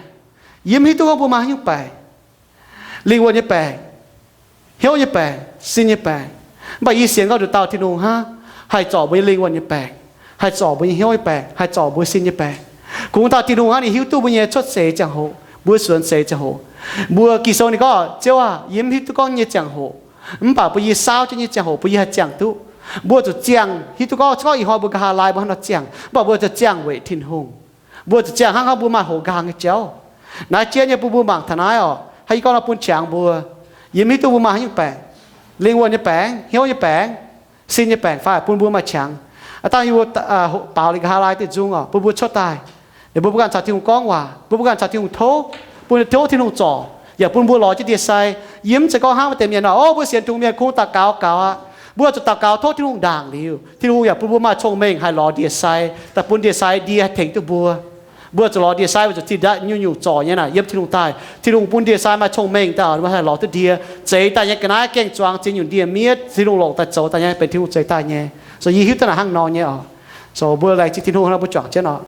yie mv hiuv duqv gorngv mbuo maaih haaix nyungc baengc, lingh wuonh nyei baengc, hnyouv nyei baengc, sin nyei baengc. Mv baac yie sienx gorngv nduqc dauh Tin-Hungh hnangv haih zorc mbuo nyei lingh wuonh nyei baengc, haih zorc mbuo nyei hnyouv nyei baengc, haih zorc mbuo sin nyei baengc. Kungx dauh Tin-Hungh hnangv ninh hiuv duqv mbuo nyei cuotv seix ziangh hoc, mbuo suonx seix ziangh hoc. Mbuo Ging-Sou ninh gorngv, Ziouv aah! Yie mv hiuv duqv gorngv nyei ziangh hoc, mv baac bun yie saauv jienv nyei ziangh hoc bun yie haih ziangh duqv. Mbuo zuqc ziangh, hiuv duqv gorngv, gorngv ih hnoi mbuo nqa'haav laai mbuo hnangv nor ziangh, mv baac mbuo zuqc ziangh weic Tin-Hungh. Mbuo zuqc ziangh hnangv, hnangv mbuo maaih hoz nqaang nyei jauv. Naaiv jien nyei bun mbuo mangc taux naaiv oc. Hnangv yie gorngv nor bun qangx mbuo, yie mv hiuv duqv mbuo maaih haaix nyungc baengc, lingh wuonh nyei baengc, hnyouv nyei baengc, sin nyei baengc fai bun mbuo maaih qangx. Dangh yie mbuo baaux liuz nqa'haav laai diuh nzung oc, bun mbuo cuotv daaih, ninh mbuo mbuo ganh caux Tin-Hungh gorngv waac, mbuo mbuo ganh caux Tin-Hungh tov, bun tov Tin-Hungh zorc, yaac bun mbuo lorz jienv ndie-sai. Yie mv zeiz gorngv hnangv maaih deix mienh nor, o, mbuo sienx Tin-Hungh mienh kungx daux gaux gaux aqv. Mbuo zuqc daux gaux tov Tin-Hungh ndaangc liuz, Tin-Hungh yaac bun mbuo maaih cong-mengh haih lorz ndie-sai, daaih bun ndie-sai ndie haih tengx duqv mbuo. Mbuo zuqc lorz ndie-sai, mbuo zuqc zinh ndaangc nyungc-nyungc zorc nyei naaic yiem Tin-Hungh daaih. Tin-Hungh bun ndie-sai maaih cong-mengh daaih oc, mbuo haih lorz duqv ndie. Zeix daaih nyei ga'naaiv gaengh zuangx ziex nyungc ndie mietv, Tin-Hungh longc daaih zoux daaih nyei benx Tin-Hungh zeix daaih nyei. So yie hiuv duqv naaic hnangv nor nyei oc. So mbuo laengz zingh Tin-Hungh nor mbuo juangc jienv oc.